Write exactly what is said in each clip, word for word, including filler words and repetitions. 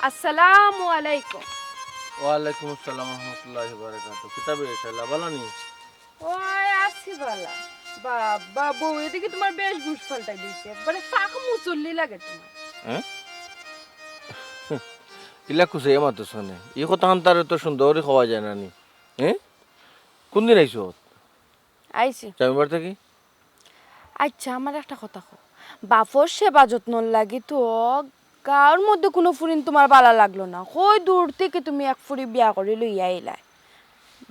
আসসালামু আলাইকুম। ওয়ালাইকুম আসসালাম রহমতুল্লাহ বারাকাতু। কিতা বে শালা, বালা নি? ওই আছি বালা। বাবা, বউয়ে দেখি তোমার বেশভূষ পাল্টাই দিছে, একবারে ফাক মুসল্লি লাগে তোমার। হ্যাঁ? ইলা কুসাইয়া মাতস কেনে? ই কথাখান তারে তো সুন্দর করি কওয়া যায় না নি? হ্যাঁ? কোন দিন আইছো? আইছি। জামাইবাড়ি থাকি? আচ্ছা, আমার একটা কথা কও, বাপর সেবা যত্নর লাগি তো গাঁওর মধ্যে কুনু ফুরিন তোমার বালা লাগলো না, কই দূর থাকি তুমি এক ফুরি বিয়া করি লইয়া আইলায়,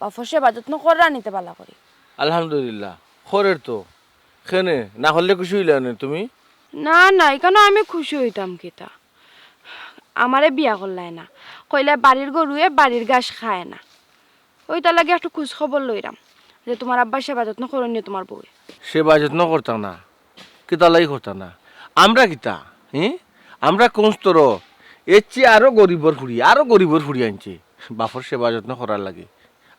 বাপর সেবা যত্ন কররা নি তে বালা করি? আলহামদুলিল্লাহ, করের তো। কেনে, না করলে খুশি অইলায় নে তুমি? না না, ইখানো আমি খুশি অইতাম কিতা? আমারে বিয়া করলায় না, কইলায় বাড়ির গরুয়ে বাড়ির ঘাস খায় না। ওইটার লাগি একটু খোঁজ খবর লইরাম যে তোমার আব্বার সেবা যত্ন করইন নি তোমার বউয়ে। সেবা যত্ন করতা না, কিতার লাগি করতা না? আমরা কিতা, হি? আমরা কুন স্তর? এর চেয়ে আরো গরিবর ফুরি, আরো গরিবর ফুরি আনছে বাপর সেবা যত্ন করার লাগি,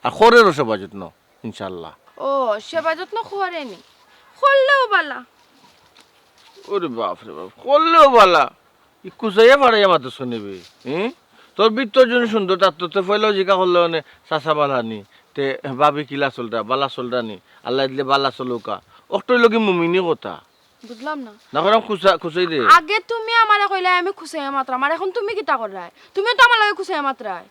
আর করেরও সেবা যত্ন, ইনশাআল্লাহ। ও, সেবা যত্ন করে নি, করলেও বালা। ওরে বাপ রে বাপ, করলেও বালা। ই কুচাইয়া ফাড়াইয়া মাতস কেনে বে? হুম? তোর ভিতর যদি সুন্দর থাকতো, তে পয়লাউ জিকা করলে অনে চাচা বালা নি, তে ভাবি কিলা চলরা, বালা চলরা নি, আল্লায় দিলে বালা চলউক্কা। অকটাউ অইলো গি মুমিনি কথা। বুঝলাম না। না করাম কুচা-, কুচাই দে। আগে তুমি আমারে কইলায় আমি খুচাইয়া মাতরাম, আর এখন তুমি কিতা কররায়? তুমিও তো আমার লগে খুচাইয়া মাতরায়।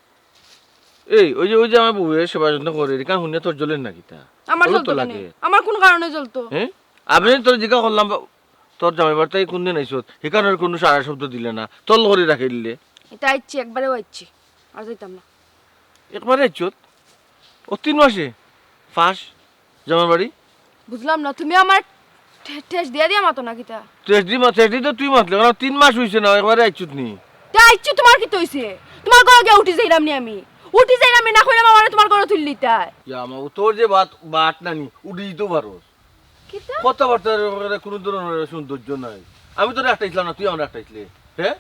এই, ওই যে, ওই যে আমার বউয়ে সেবা যত্ন করে, ইখান হুনিয়া তোর জ্বলের না কিতা? আমার জ্বলো জ্বলতো তো কেনে? লাগে। আমার কুন কারণে জ্বলতো? হ্যাঁ? আমি তোর জিকা করলাম, বা-, তোর জামাইবাড়ি থাকি কুন দিন আইছত, হিখানর কুনু সাড়া শব্দ দিলে না, তল করি রাখি দিলে। ইতা আইছি, একবারেউ আইছি, আর যাইতাম না। একবারে আইছত? ও তিন মাসে ফাঁস জামাইবাড়ি? বুঝলাম না, তুমি আমার ঠে-, ঠেস দিয়া দিয়া মাতো না কিতা? ঠেস দি মা-, ঠেস দি তো তুই মাতলে, কারণ তিন মাস অইছে না, একবারে আইছত নি। তে আইছি, তোমার কিতা অইছে? তোমার ঘরো গিয়া উঠি যাইরাম নি আমি? উঠি যাইরাম নি, না কইলাম আমারে তোমার ঘরো তুলিলিতায়। ইয়া মা, ও তোর যে বাত, বাত নানি, উঠি দিতেও পারোস। কিতা? কথাবার্তার কুনু ধরনের সৌন্দর্য নাই। আমি তোরে আটকাইছিলাম না, তুই আমারে আটকাইছলে। হ্যাঁ?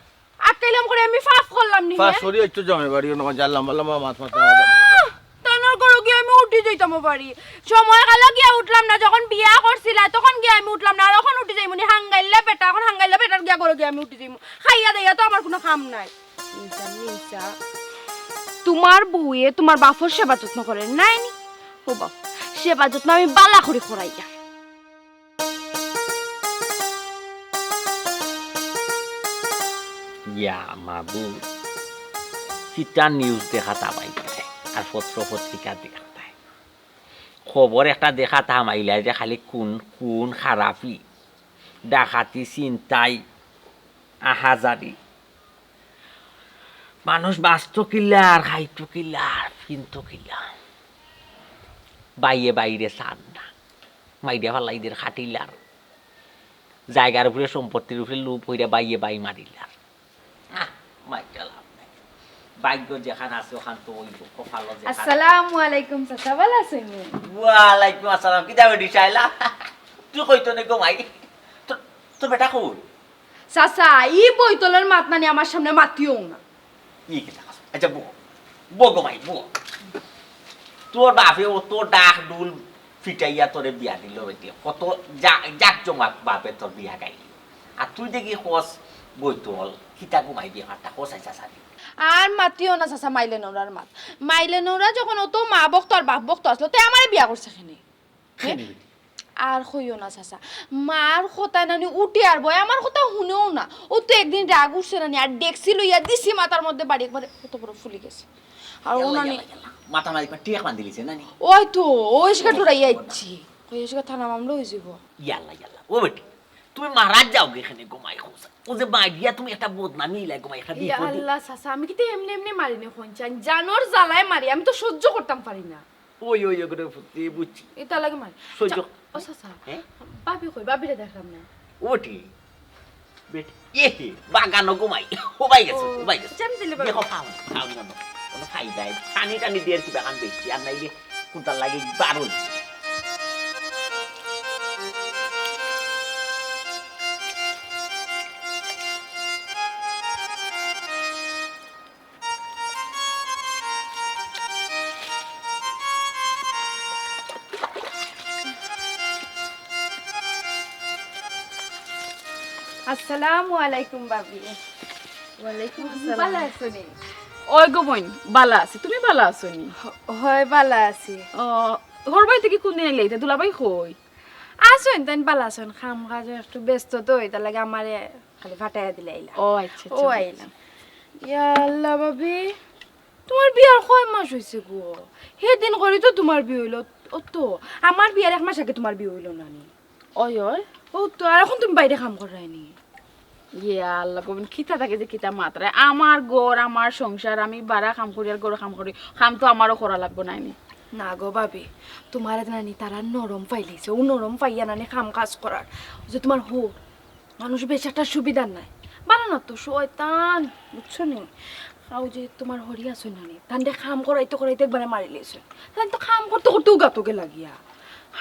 আটকাইলাম করি আমি পাপ করলাম নি, পাপ হ্যাঁ? সরি, একটু জামাইবাড়ি, অনো মাঝে লম্বা লম্বা মাত মাত। আহ! তানর ঘরো গিয়া আমি উঠি যাইতাম পারি। সময় কালো গিয়া উঠলাম না, যখন বিয়া করছিলায়, তখন গিয়া আমি উঠলাম না। আর অখন উঠি যাইমু নি, হাঙ্গাইল্লা বেটা, অখন হাঙ্গাইল্লা বেটার গিয়া ঘরো গিয়া আমি উঠি যাইমু। খাইয়া দাইয়া তো আমার কুনু কাম নাই। নিশা, নিশা। তোমার বউয়ে তোমার বাপর সেবা যত্ন করে নাই নি? ও বাপ, সেবা যত্ন আমি বালা করি করাইয়া। ইয়া মাবুদ, কিতা news দেখাত হামাইলায়, আর পত্র পত্রিকা দেখাত। খবর একটা দেখাত হামাইলায় যে খালি খুন, খুন খারাপি, ডাকাতি, ছিনতাই, আহাজারি। মানুষ বাঁচতো কিলা আর খাইতো কিলা আর ফিনতো কিলা। বাইয়ে বাইরে চার না, মাইরা ফালাই দের খাটিলার। জাগার উপরে, সম্পত্তির উপরে লোভ কইরা বাইয়ে বাই মারিলার। আহ, মাইরা লাভ নাই। ভাগ্য যেখান আছে অখান তো অইবো, কপালো যেখান। আসসালামু আলাইকুম চাচা, ভালা আছইন নি? ওয়ালাইকুম আসসালাম, কিতা বেটি শায়লা? তুই কইতো নি গো মাই? তোর, তোর বেটা কই? চাচা, ই বইতলর মাত নানি আমার সামনে মাতিও না। ই কিতা কথা? আচ্ছা, বও। বও গো মাই, বও। তোর বাপে অত ডাক ডুল ফিটাইয়া তোরে বিয়া দিল বেটি। কত জা-, জাকজমক ভাবে তোর বিয়া গাইল। আর তুই দেখি কস বইতল, কিতা গো মাই বিয়া মারতা কস আইসা সারি। আর মাতিও না চাচা, মাইলে নৌরার মাত। মাইলে নৌরা যখন অত মা ভক্ত আর বাপ ভক্ত আসলো, তে আমারে বিয়া করছে কেনে? হে? আর কইও না চাচা, মার কথায় নানি উঠে আর বয়, আমার কথা হুনেও না। অউ তো একদিন রাগ উঠছে নানি, আর ডেকসি লইয়া দিছি মাথার মধ্যে বাড়ি, একবারে কত বড় ফুলি গেছে। আর ও ইয়াল্লা, নানি ইয়াল্লা, ইয়াল্লা। মাথা মারি একবার টিয়া বান্ধিলিছে নানি। ওই তো, ওই শিকার ডরাইয়া আইছি। ওই শিকার থানা মামলা অইযিবো। ইয়াল্লা, ইয়াল্লা। ও বেটি, তুমি মারা যাও গি কেনে গো মাই খোসা। ও যে মারিয়া তুমি একটা বদনামি ইলা গো মাই, একটা ইয়া বিপদে। আল্লাহ চাচা, আমি কিতা এমনে এমনে মারি নি কইন চাইন? জানর জ্বালায় মারি, আমি তো সহ্য করতাম পারি না। ওই, ওই, ওই, ওই, বুঝছি, বুঝছি। ইতা লাগে মারি। সহ্য। চা-, ও চাচা, হ্যাঁ? ভাবি কই? ভাবিরে দেখলাম না। ওটি। বেটি, এ হে, বাগানো গো মাই। ও ভাই গেছে, ও, ও ভাই গেছে। জানি দিলে ভাবি। দেখো, খাও, খাও না, কোনো ফায়দা নাই। টানি টানি দিয়ে আর কি বাগান বেচছি, আর নাইলে কোনটা লাগে বারো। আসসালামু আলাইকুম ভাবি। ওয়ালাইকুম আসসালাম। ভালা আছো নি? ওই গো বইন, ভালা আছি, তুমি ভালা আছো নি? হ-, হয়, ভালা আছি। ও, ঘর বাড়ি থাকি কোন দিন আইলা? ইতা দুলাভাই কই? আছইন, তাইন ভালা আছইন, কাম কাজে একটু ব্যস্ত তো, ইতার লাগি আমারে খালি ফাটাইয়া দিলা আইলা। ও আচ্ছা, আচ্ছা, ও আচ্ছা। আইলাম। ইয়া আল্লাহ ভাবি, তুমার বিয়ার কয় মাস অইছে গো? হেদিন করি তো তুমার বিয়া অইলো। ও তো, আমার বিয়ার এক মাস আগে তুমার বিয়া অইলো না নি? ওই, ওই। ও তো, আর অখন তুমি বাইরে কাম কররায় নি? ইয়া আল্লাহ, গো বইন, কিতা থাকে যে কিতা মাতরায়। আমার ঘর, আমার সংসার, আমি বারা কাম করি আর ঘরো কাম করি। কাম তো আমারও করা লাগবো নায় নি? না গো ভাবি, তুমারে নানি তারা নরম পাইলিছে। ও নরম পাইয়া নানি কাম কাজ করার। ও যে তুমার হউর, মানুষ বেশ একটা সুবিধার নায়। বালা না তো, শয়তান, বুঝছো নি? আও যে তুমার হরি আছইন নানি, তানরে কাম করাইতে করাইতে একবারে মারিলিছইন। তাইন তো কাম করতে করতে উগাত গেলা গিয়া।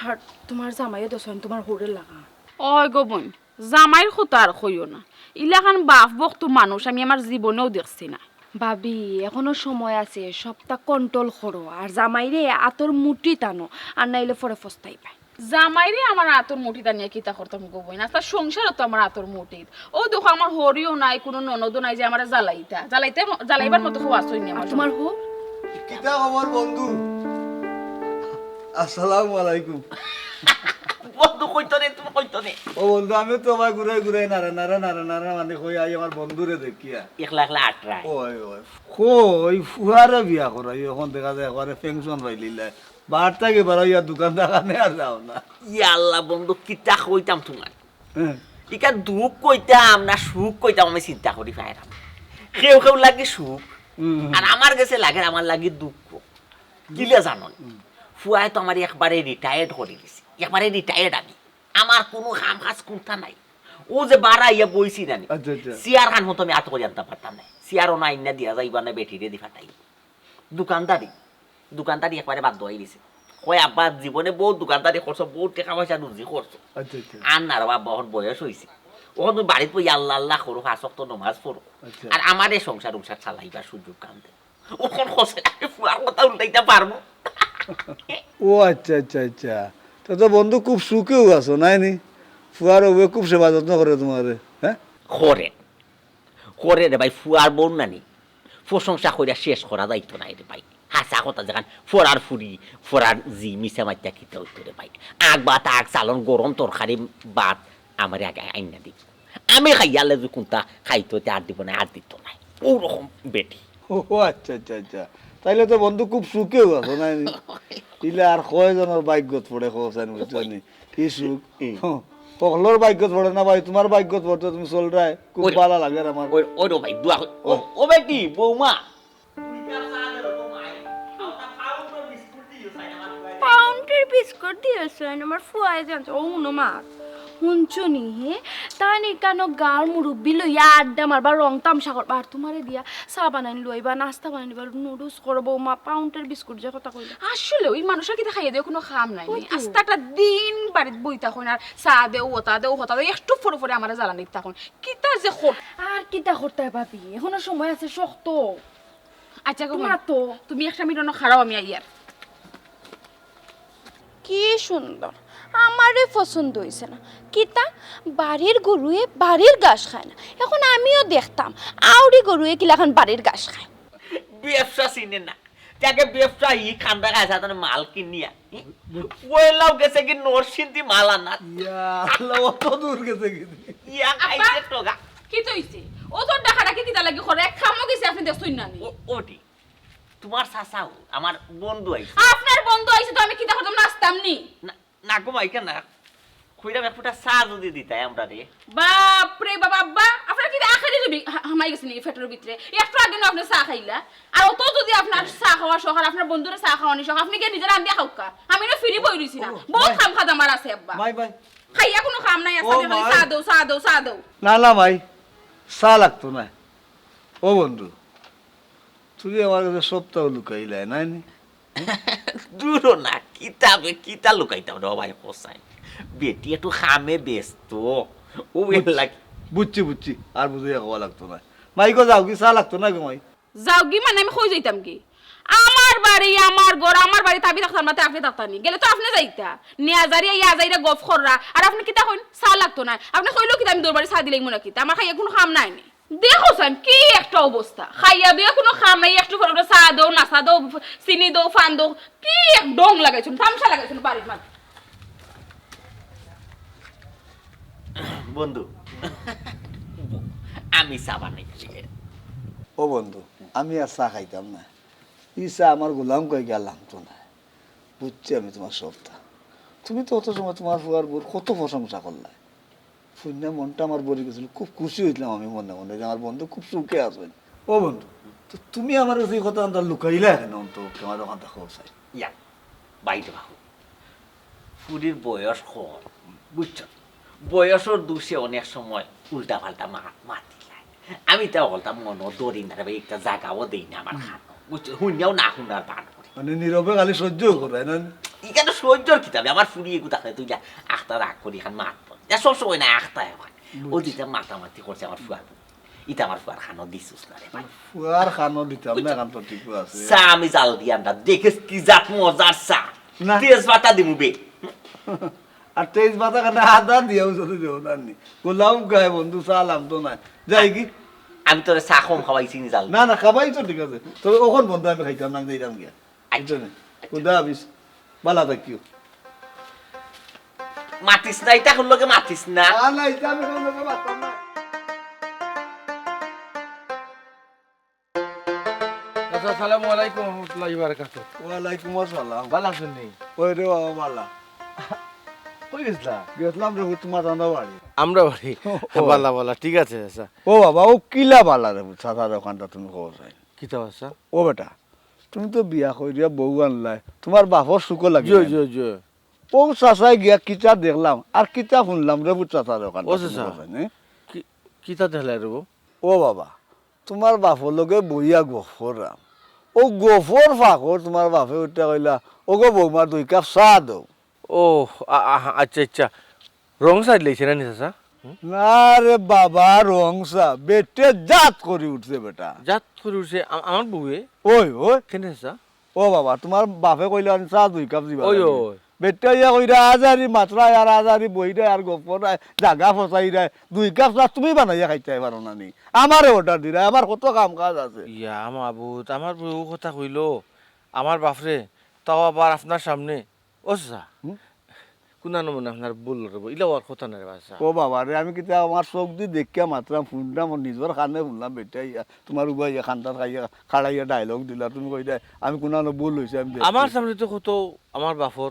আর তুমার জামাইও দেখছইন তুমার হউরর লাখান। ওই গো বইন, জামাইর কথা আর কইও না। ইলাখান বাফ বকতো মানুষ আমি আমার জীবনেও দেখছি না। ভাবি, এখনো সময় আছে, সবটা control করো। আর জামাইরে আতর মুঠিত আনো, আর নাইলে পরে পস্তাইবায়। জামাইরে আমার আতর মুঠিত আনিয়া কিতা করতাম গো বইন? আস্তা সংসারও তো আমার আতর মুঠিত। ও দেখো, আমার হরিও নাই, কুনু ননদও নাই যে আমারে জ্বালাইতা। জ্বালাইতে, জ্বালাইবার মতো কেউ আছইন নি আমার। আর তুমার হউর? কিতা খবর বন্ধু? আসসালামু আলাইকুম। বন্ধু কইতো নে, তুমি কইতো নে। ও বন্ধু, আমি তো ভাই ঘুরাই ঘুরাই নাড়া, নাড়া, নাড়া, নাড়া, মানে কই আই আমার বন্ধুরে দেখিয়া। একলা একলা আটরায়। ওই, ওই। কই ফুয়ারে বিয়া করাই, অখন দেখা যায় একবারে pension পাইলিলা। বাড়ি থাকি বারইয়া দোকান দোকানে আর যাও না। ইয়া আল্লাহ বন্ধু, কিতা কইতাম তুমার? হ্যাঁ। ইখান দুখ কইতাম না সুখ কইতাম, আমি চিন্তা করি পাইরাম। কেউ কেউ লাগি সুখ, হুম। আর আমার গেছে লাগে আমার লাগি দুঃখ। কিলা জানো নি? হুম। ফুয়ায় তো আমারে একবারে retired করি দিছে, একবারে retired আমি। আমার কুনু কাম কাজ কুন্তা নাই। ও যে বারা আইয়া বইছি নানি, আচ্ছা, আচ্ছা। চেয়ার খান মতো আমি আতো করি আনতাম পারতাম না। চেয়ারও না আইনা দিয়া যাইবা না, বেটিরে দি ফাটাই। দোকানদারি, দোকানদারি একবারে বাদ দেওয়াই দিছে। কয়, "আব্বা, জীবনে বউত দোকানদারি করছো, বউত টেকা পয়সা রুজি করছো। আচ্ছা, আচ্ছা। আর না রে বাবা, অখন বয়স অইছে। অখন তুমি বাড়িত বই আল্লাহ আল্লাহ করো, পাঁচ ওয়াক্ত নমাজ পড়ো। আচ্ছা। আর আমারে সংসার উংসার চালাইবার সুযোগ কান দে।" অখন কছে, আমি ফুয়ার কথা উল্টাইতা পারমু? ও আচ্ছা, আচ্ছা, আচ্ছা। তে তো বন্ধু খুব সুখেও আছো, নায় নি? ফুয়ার বউয়ে খুব সেবা যত্ন করে তুমারে, হ্যাঁ? করে। করে রে ভাই, ফুয়ার বউর নানি। প্রশংসা কইরা শেষ করা যাইতো নায় রে ভাই। হাছা কথা যেখান ফরার ফুরি, ফরার জি মিছা মাতিয়া কিতা অইতো রে ভাই। আগ ভাত আগ চালন, গরম তরকারি ভাত আমারে আগে আইনা দিত। আমি খাইয়ালে যে কুন্তা খাইতো, তে আর দিবো নায়, আর দিতো নায়। অউ রকম বেটি। ও আচ্ছা, আচ্ছা, আচ্ছা। তাইলে তো বন্ধু খুব সুখেও আছো, নায় নি? ইলা আর কয়জনর ভাগ্যত পড়ে, কও চাইন, বুঝছো নি? কি সুখ। হুম। হকলর ভাগ্যত পড়ে না ভাই, তুমার ভাগ্যত পড়তো, তুমি চলরায়। খুব ওই, ভালা লাগের আমার। ওই, ওই রে ভাই, দোয়া করি। ও, ও। ও বেটি, বৌমা। পাউন্ডের বিস্কুট দিও চাইন আমার ফুয়ায়। পাউন্ডের বিস্কুট দিও চাইন আমার ফুয়ায় জানতো। ও হুনো মা, হুনছো নি হে? তাইন ইকানো গাঁওর মুরব্বি লইয়া আড্ডা মারবা, রং তামশা করবা, আর তুমারে দিয়া চা বানাইন লইবা, নাস্তা বানাইন লইবা, নুডলস করো, বৌমা, পাউন্ডের বিস্কুট যে কথা কইলা। আসলে ওই মানুষের কিতা খাইয়া দিয়া কুনু কাম নাই ওই নি। তো। আস্তা একটা দিন বাড়িত বই থাকইন আর চা দেও, ওতা দেও, হতা দেও, একটু পরে পরে আমারে জ্বালানিত থাকইন। কিতা যে কর- আর কিতা করতায় ভাবি? এখনো সময় আছে শক্ত। আচ্ছা গো তুমার বোন, তো। তুমি একটা মিনিট অনো খাড়াও, আমি আইয়ার। কি সুন্দর, আমারে পছন্দ অইছে না। কিতা, বাড়ির গরুয়ে বাড়ির ঘাস খায় না। এখন আমিও দেখতাম, আউরি গরুয়ে কিলাখান বাড়ির ঘাস খায়। ব্যবসা চিনে না, তাকে ব্যবসা ই খান্দা খায়, সাধারণ মাল কিনিয়া। ওয়েলাও গেছে কি নরসিংদী মাল আনাত। ইয়া আল্লাহ, অত দূর গেছে কি? ইয়া খাইছে আব্বা, ঠগা। কিতা অইছে? অত ডাকাডাকি কিতা লাগি করে? এক কামো গেছে, আপনে দেখছইন না নি? ও, ওটি। তুমার চাচাও, আমার বন্ধু আইছে। আপনার বন্ধু আইছে তো আমি কিতা করতাম, নাচতাম নি? না, না গো মাইকা না। কইরাম এক ফুটা চা যদি দিতায় আমরারে। বাপ রে বাবা, আব্বা, আপনার কিতা আখেরি জুবি হা-, হামাই গেছে নি পেটর ভিতরে? একটু আগে না আপনে চা খাইলা। আর অত যদি আপনার চা খাওয়া শখ আর আপনার বন্ধুরে চা খাওয়ানি শখ, আপনে গিয়া নিজে রান্দিয়া খাউক্কা। আমি না ফিরি বই রইছি না। ও, বউত ভাই। কাম কাজ আমার আছে, আব্বা। ভাই, ভাই। খাইয়া কুনু কাম নাই, ও, আস্তা দেখো, ভাই। চা দেও, চা দেও, চা দেও। না, না, ভাই, চা লাগতো না। ও বন্ধু, তুমি আমার গেছে সবতাও লুকাইলায়, নায় নি? দূর না, কিতা বে, কিতা লুকাইতাম রে ভাই, কও চাইন। বেটি একটু কামে ব্যস্ত, ও বুঝছি, এর লাগি। বুঝছি, বুঝছি, আর বুঝাইয়া কওয়া লাগতো না। মাই গো, যাওগি, চা লাগতো না গো মাই। যাওগি মানে আমি কই যাইতাম কি? আমার বাড়ি, আমার ঘর, আমার বাড়িত আমি থাকতাম না, তে আপনে থাকতা নি। গেলে তো আপনে যাইতা। নিয়া যারিয়া ইয়া যাইরা গফ কররা। আর আপনে কিতা কইন? চা লাগতো না। আপনে কইলেও কিতা আমি দরবারি চা দিলাইমু না কিতা? আমার খাইয়া কুনু কাম নাই নি। দেখো সান, কি একটা অবস্থা। খাইয়া দিয়া কুনু কাম নাই, একটু পরে পরে চা দেও, নাস্তা দেও, চিনি দেও, পান দেও, কি এক ঢং লাগাইছো, তামশা লাগাইছো বাড়ির মাঝে। বন্ধু, আমি চা বানাইছি। ও বন্ধু, আমি আর চা খাইতাম না। ই চা আমার গোলাম কই গেলাম তো না। বুঝছি আমি তোমার সবটা। তুমি তো অত সময় তোমার ফুয়ার বউর কত প্রশংসা করলায়। হুনিয়া মনটা আমার ভরি গেছিল, খুব খুশি অইছিলাম আমি মনে মনে যে আমার বন্ধু খুব সুখে আছইন। ও বন্ধু, তো তুমি আমার কাছে ই কথা আনতা লুকাইলা কেনে? অন্ত আমার ওখান থেকে চাই। ইয়া, বাইরে বাহু। ফুরির বয়স কম, বুঝছো? বয়সর দুষে অনেক সময় উল্টা পাল্টা মাত মাতিলায়। আমি তো বলতাম মনো ধরি না রে ভাই, একটা জাগাও দেই না আমার কানো, বুঝছো? হুনিয়াও না হুনার ভান করি। মানে নীরবে খালি সহ্য করে না? এখানে সহ্যর কিতাবে আমার ফুরি এগু থাকলে তুই যা আখতা রাগ করি, এখান মাত বল। যা সব সময় না আখতা হয়। ও দিতে মাতামাতি করছে আমার ফুয়ার বউ। ইটা আমার ফুয়ার কানো দিছস না রে ভাই। ফুয়ার কানো দিতাম না, এখন তো ঠিক আছে। চা আমি জাল দিয়া আনতাম। দেখিস কি জাত মজার চা। না। তেজপাতা দিমু বে। আর তেজপাতা কেনে আদা দিয়াও যদি দেও না নি। গোলাম গায়ে বন্ধু চা লাম তো নাই। যাই কি? আমি তোরে চা কম খাওয়াইছি নি জাল। না না, খাবাই তো ঠিক আছে। তবে ওখান বন্ধু আমি খাইতাম না, আমি যাইতাম গিয়া। বুঝছো নি? খুদা হাফিজ। বালা থাকিও। মাতিস না, ইটা কোন লগে মাতিস না। না না, ইটা আমি কোনো লোকে মারতাম না। আচ্ছা, আসসালামু আলাইকুম রহমতুল্লাহি ওয়া বারাকাতুহু। ওয়ালাইকুম আসসালাম। ভালা আছইন নি? ওই রে বাবা, বালা। কই গেছলা? গেছলাম রে পুত, তোমার চান্দা বাড়ি। আমরাবাড়ি। ও। বালা বালা, ঠিক আছে চাচা। ও বাবা, ও কিলা বালা রে পুত, চাচার ওখানটা তুমি খবর চাই। কিতা চাচা? ও বেটা, তুমি তো বিয়া করিয়া বউ আনলায়, তোমার বাপর সুখও লাগে জি না। জি জি। ও চাচায় গিয়া কিতা দেখলাম আর কিতা হুনলাম রে পুত, চাচার ওখানটা ও তুমি চাচা। খবর চাই, নে? কি কিতা দেখলায় রে বউ? ও বাবা, তোমার বাপর লগে বইয়া গফ করলাম। ও গফর ফাঁকর তোমার বাপে উঠিয়া কইলা, "ওগো বৌমা, দুই কাপ চা দেও।" ও, আ- আ- আচ্ছা আচ্ছা। রং সাইড লইছে না নি চাচা? না রে বাবা, রং চা, বেটে জাত করি উঠছে বেটা। জাত করি উঠছে আ- আমার বউয়ে? ওই ওই, কেনে চাচা? ও বাবা, তোমার বাপে কইলা, "আন চা দুই কাপ দিবা।" ওই, লাগে। ওই। বেটা ইয়া কইরা আজারি মাতরায় আর আজারি বইরায় আর গফরায়, জাগা ফসাইরায়, দুই কাপ চা তুমি বানাইয়া খাইতায় পারো না নি? আমারে অর্ডার দিরায়, আমার কত কাম কাজ আছে। ইয়া মাবুদ, আমার বউ কথা কইলো, আমার বাপরে, তাও আবার আপনার সামনে। ও চাচা, হুম? কুনানো মনে আপনার ভুল রে বউ, ইলা অওয়ার কথা না রে বাবা। ও বাবা রে, আমি কিতা আমার চোখ দি দেখিয়া মাতরাম, হুনরাম, নিজর কানে হুনলাম, বেটা ইয়া, তোমার উবাইয়া খান্দাত খাইয়া খাড়াইয়া ডায়লগ দিলা, তুমি কইরায় আমি কুনানো ভুল অইছে, আমি দেখছি। আমার সামনে তো কত আমার বাপর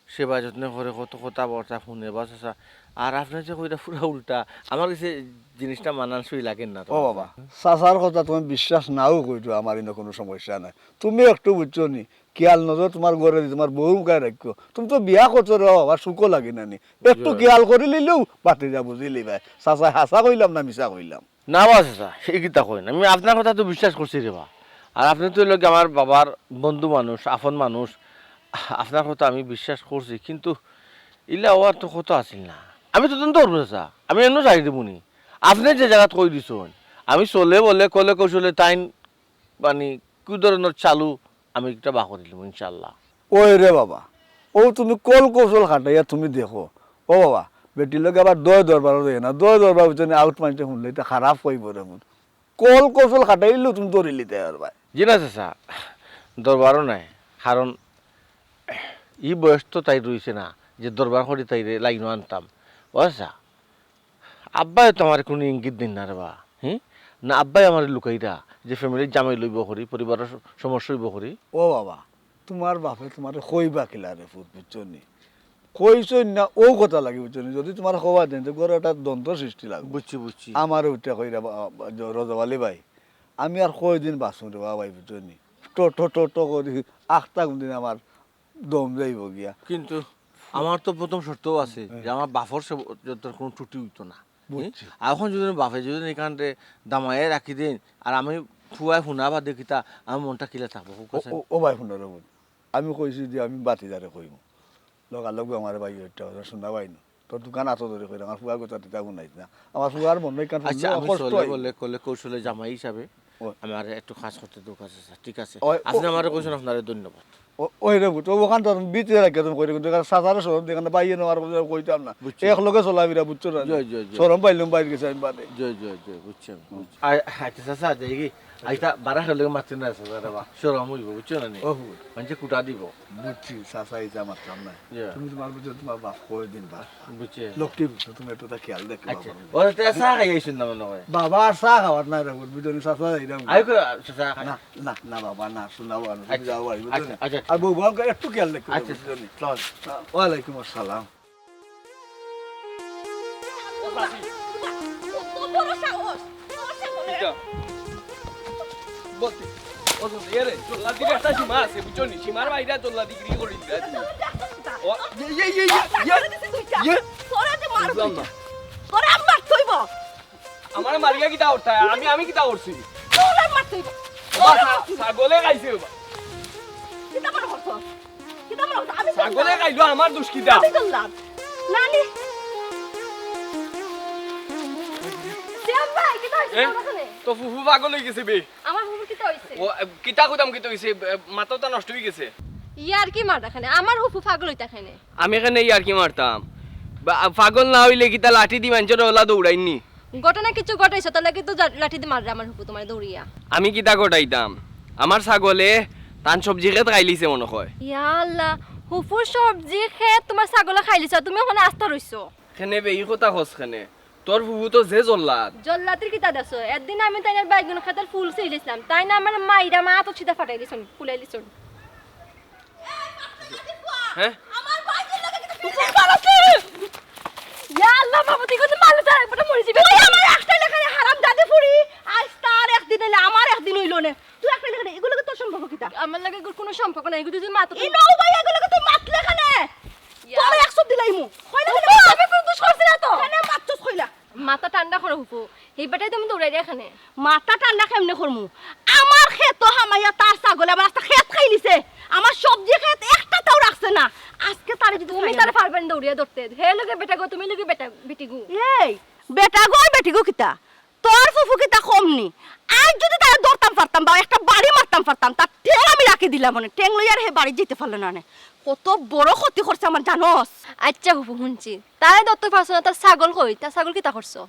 সেবা যত্ন করে, কত কথাবার্তা হুনে বা চাচা, আর আপনে যে কইরা পুরা উল্টা, আমার গেছে জিনিসটা মানানসই লাগের না তো। ও বাবা, চাচার কথা তুমি বিশ্বাস নাও কইরো, আমার ইনো কুনু সমস্যা নাই। তুমি একটু বুঝছো নি, খিয়াল নজর তোমার ঘরে দি তোমার বউ মুখায় রাখিও। তুমি তো বিয়া করছো রে বাবা, সুখও লাগে না নি, একটু খিয়াল করিলিলেউ বাতিজা বুঝিলিবায়। চাচায় হাছা কইলাম না মিছা কইলাম? না বা চাচা, ই কিতা কইন? আমি আপনার কথা তো বিশ্বাস করছি রে বা। আর আপনে তো অইলা গি আমার বাবার বন্ধু মানুষ, আপন মানুষ, আপনার কথা আমি বিশ্বাস করছি, কিন্তু ইলা অওয়ার তো কথা আছিল না। আমি তো তদন্ত করমু চাচা, আমি এমনে ছাড়ি দিমু নি। আপনে যে জাগাত কই দিছইন, আমি চলে বলে কলে কৌশলে তাইন মানে কি ধরনর চালু আমি একটা বার করিলিমু ইনশাআল্লাহ। ওই রে বাবা, ও তুমি কল কৌশল খাটাইয়া তুমি দেখো। ও বাবা, বেটির লগে আবার দয় দরবারও যায় না, দয় দরবার বুঝছো নি, আউট মাইন্ডে হুনলে ইটা খারাপ কইবো রে মন। কল কৌশল খাটাইলেউ তুমি ধরিলিতায় পারবায়। জি না চাচা, দরবারও নাই, কারণ ই বয়স তো তাইর রইছে না যে দরবার করি তাইরে লাইনো আনতাম। ও চাচা, আব্বায় তো আমারে কুনু ইঙ্গিত দেইন না রে বা, হুম? না আব্বায় আমারে লুকাইরা যে ফ্যামিলির জামাই লইবো করি, পরিবারর স-, সমস্যা অইবো করি। ও বাবা, তোমার বাপে তোমারে কইবা কিলা রে পুত, বুঝছো নি? কইছইন না, অউ কথা লাগি, বুঝছো নি? যদি তোমারে কওয়া দেইন, তে ঘরো একটা দ্বন্দ্ব সৃষ্টি লাগবো। বুঝছি, বুঝছি। আমারে উঠিয়া কইরা বা-, বা-, রজব আলী ভাই, আমি আর কয়দিন বাঁচমু রে বাবা, বুঝছো নি? ট ট ট ট করি আখতা কুনদিন আমার দম যাইবো গিয়া। কিন্তু আমার তো প্রথম শর্তও আছে যে আমার বাপর সে যত কোনো ত্রুটি অইতো না। বুঝছি। আর অখন যদি বাপে যদি ইখানরে দামাইয়া রাখি দেইন, আর আমি ফুয়ায় হুনা বাদে কিতা, আমার মনটা কিলা থাকবো, কউক্কা চাইন? ও, ও ভাই, হুনো রে বোন, আমি কইছি যে আমি বাতিজারে কইমু, লগালগ আমার ভাই ওইটা ওরা শুনা পাই না। তোর দোকান আতো ধরে কইলাম, আমার ফুয়া কথা দিতা হুনাইস না। আমার ফুয়ার মনে ইখান আচ্ছা, শুনলে আমি কষ্ট চলে হয়। বলে কলে কৌশলে জামাই হিসাবে ও। আমার একটু কাজ করতে দরকার আছে, স্যার। ঠিক আছে, ওই, ও- আপনে আমারে কইছইন, আপনারে ধন্যবাদ। ও-, ওই রে পুত, ও ওখান তো আমি ভিতরে রাখিয়া তুমি কইরে, কিন্তু এখানে চাচারে শরম দেখে না, বাইয়ে নেওয়ার কথা কইতাম না। বুঝছি। এক লগে চলাফিরা, বুঝছো না? জি, জি, জি। শরম পাইলাম বাইর গেছে আমি বাদে। জি, জি, জি, বুঝছি আমি, বুঝছি। আ-, আচ্ছা, চাচা, যাই কি? আচ্ছা। আইতা, বারা খেলে মারতে না, চাচা রে বা। শরম অইবো, বুঝছো না নি? ও, হুম। মানষে কুটা দিবো। বুঝছি, চাচা, ইতা মারতাম না। জি। তুমি তোমার বুঝছো, তোমার বাপ কই দিন বা। বুঝছি। লক্ষ্মী পুত, তুমি একটু তা খেয়াল দেখো, আচ্ছা। বাবা। ও, তে চা খাই আইছইন না মনে হয়? বাবা, আর চা খাওয়ার নাই রে, বুঝছো নি? চাচা, যাইরাম। আই কই, চাচা, খাই। না, না, না বাবা, না, শোনা বাবা, না, তুমি আচ্ছা। যাও বাড়ি, বুঝছো আচ্ছা, নি? আচ্ছা। আর বউ, বউকে একটু খেয়াল দেখো, আচ্ছা, বুঝছো নি? চল। ওয়ালাইকুম আসসালাম। কত বড় সাহস! তোর সাহস! এটা। বলতে, ও তো, এ রে, জল্লাদির একটা সীমা আছে, বুঝছো নি? সীমার বাইরে জল্লাদিগিরি করি দিলে তুমি। ও, ইয়ে, ইয়ে, ইয়ে, ইয়ে, ইয়ে। তোরা যে মারবি। বুঝলাম না। তোরা আমার মারতে অইবো। আমারে মারিয়া কিতা করতায়? আমি, আমি কিতা করছি? তোরে মারতে অইবো। বাবা, ছা-, ছাগলে খাইছে বাবা। কিতা মনে করছো? কিতা মনে করছো? আমি ছাগলে খাইলো, আমার দুষ কিতা? আমি করলাম। নানি। শ্যাম ভাই, কিতা হইছে এ? তোর ওখানে? তো ফুফু পাগল অই গেছে বে। আমার ফুফুর কিতা হইছে? ও, এ, কিতা কইতাম কিতা হইছে? এ, মাথাটা নষ্ট অই গেছে। ইয়ার কি মারতা কেনে? আমার ফুফু পাগল অইতা কেনে? আমি কেনে ইয়ার কি মারতাম? বা-, পাগল না অইলে কিতা লাঠি দি মানষরে ওলা দৌড়াইনি? ঘটনা কিছু ঘটাইছো, তার লাগি তো জা-, লাঠি দি মাররে আমার ফুফু তোমারে দৌড়িয়া। আমি কিতা ঘটাইতাম? আমার ছাগলে তান সবজি খেত খাইলিছে মনে হয়। ইয়া আল্লাহ, ফুফুর সবজি খেত তোমার ছাগলে খাইলিছে, তুমি ওখানে আস্তা রইছো। কেনে বে, ই কথা কস কেনে? তোর ফুফু তো যে জল্লাদ। জল্লাদর কিতা দেখছো? একদিন আমি তাইনর বাইগুন খেতর ফুল ছিঁড়িলিছলাম, তাইন আমারে মাইরা মাত সিধা ফাটাই দিছইন, ফুলাই দিছইন। হ্যাঁ? আমার ভাইজির লগে কিতা করলি? ইয়া আল্লাহ, বাবা, তুই কিন্তু মারলে তার একবারে মরে যাবে। তুই আমার একটা লেখারে হারাম দাদি ফুড়ি, আজ তার একদিন অইলে আমার একদিন অইলো নে। তুই একটা লেখারে, এগুলো কি তোর সম্পর্ক কিতা? আমার লগে এগুলো কোনো সম্পর্ক নাই, এগুলো তুই মাতো। এই নও ভাই, এগুলো কি তুই মাতলে কেনে? ইয়া। তোর একশো দিলাইমু। কইলা কেনে? আমি কোনো দোষ করছি না তো। কেনে মাতছস কইলা? মাথা ঠান্ডা করো ফুফু, এই বেটাই তুমি দৌড়াই দিয়া কেনে? মাথা ঠান্ডা কেমনে করমু? আমার খেতো হামাইয়া তার ছাগলে আমার আস্তা খেত খাইলিছে। আমার সবজি খেত একটা তাও রাখছে না। আজকে তারে যদি তুমি খাইয়া তারে না পারবেন দৌড়িয়া ধরতে। হে লগে বেটা গো, তুমি লগে বেটা, বেটি গো। এই, বেটা গো, বেটি গো কিতা? তোর ফুফু কিতা কম নি? আজ যদি তারে ধরতাম পারতাম বা একটা বাড়ি মারতাম পারতাম, তার ঠেং আমি রাখি দিলাম, মানে, ঠেং লইয়া আর হে বাড়ি যেতে পারলো না নে। কত বড় ক্ষতি করছে আমার, জানোস? আচ্ছা ফুফু, হুনছি। তারে ধরতে পারছো না, তার ছাগল কই? তার ছাগল কিতা করছো?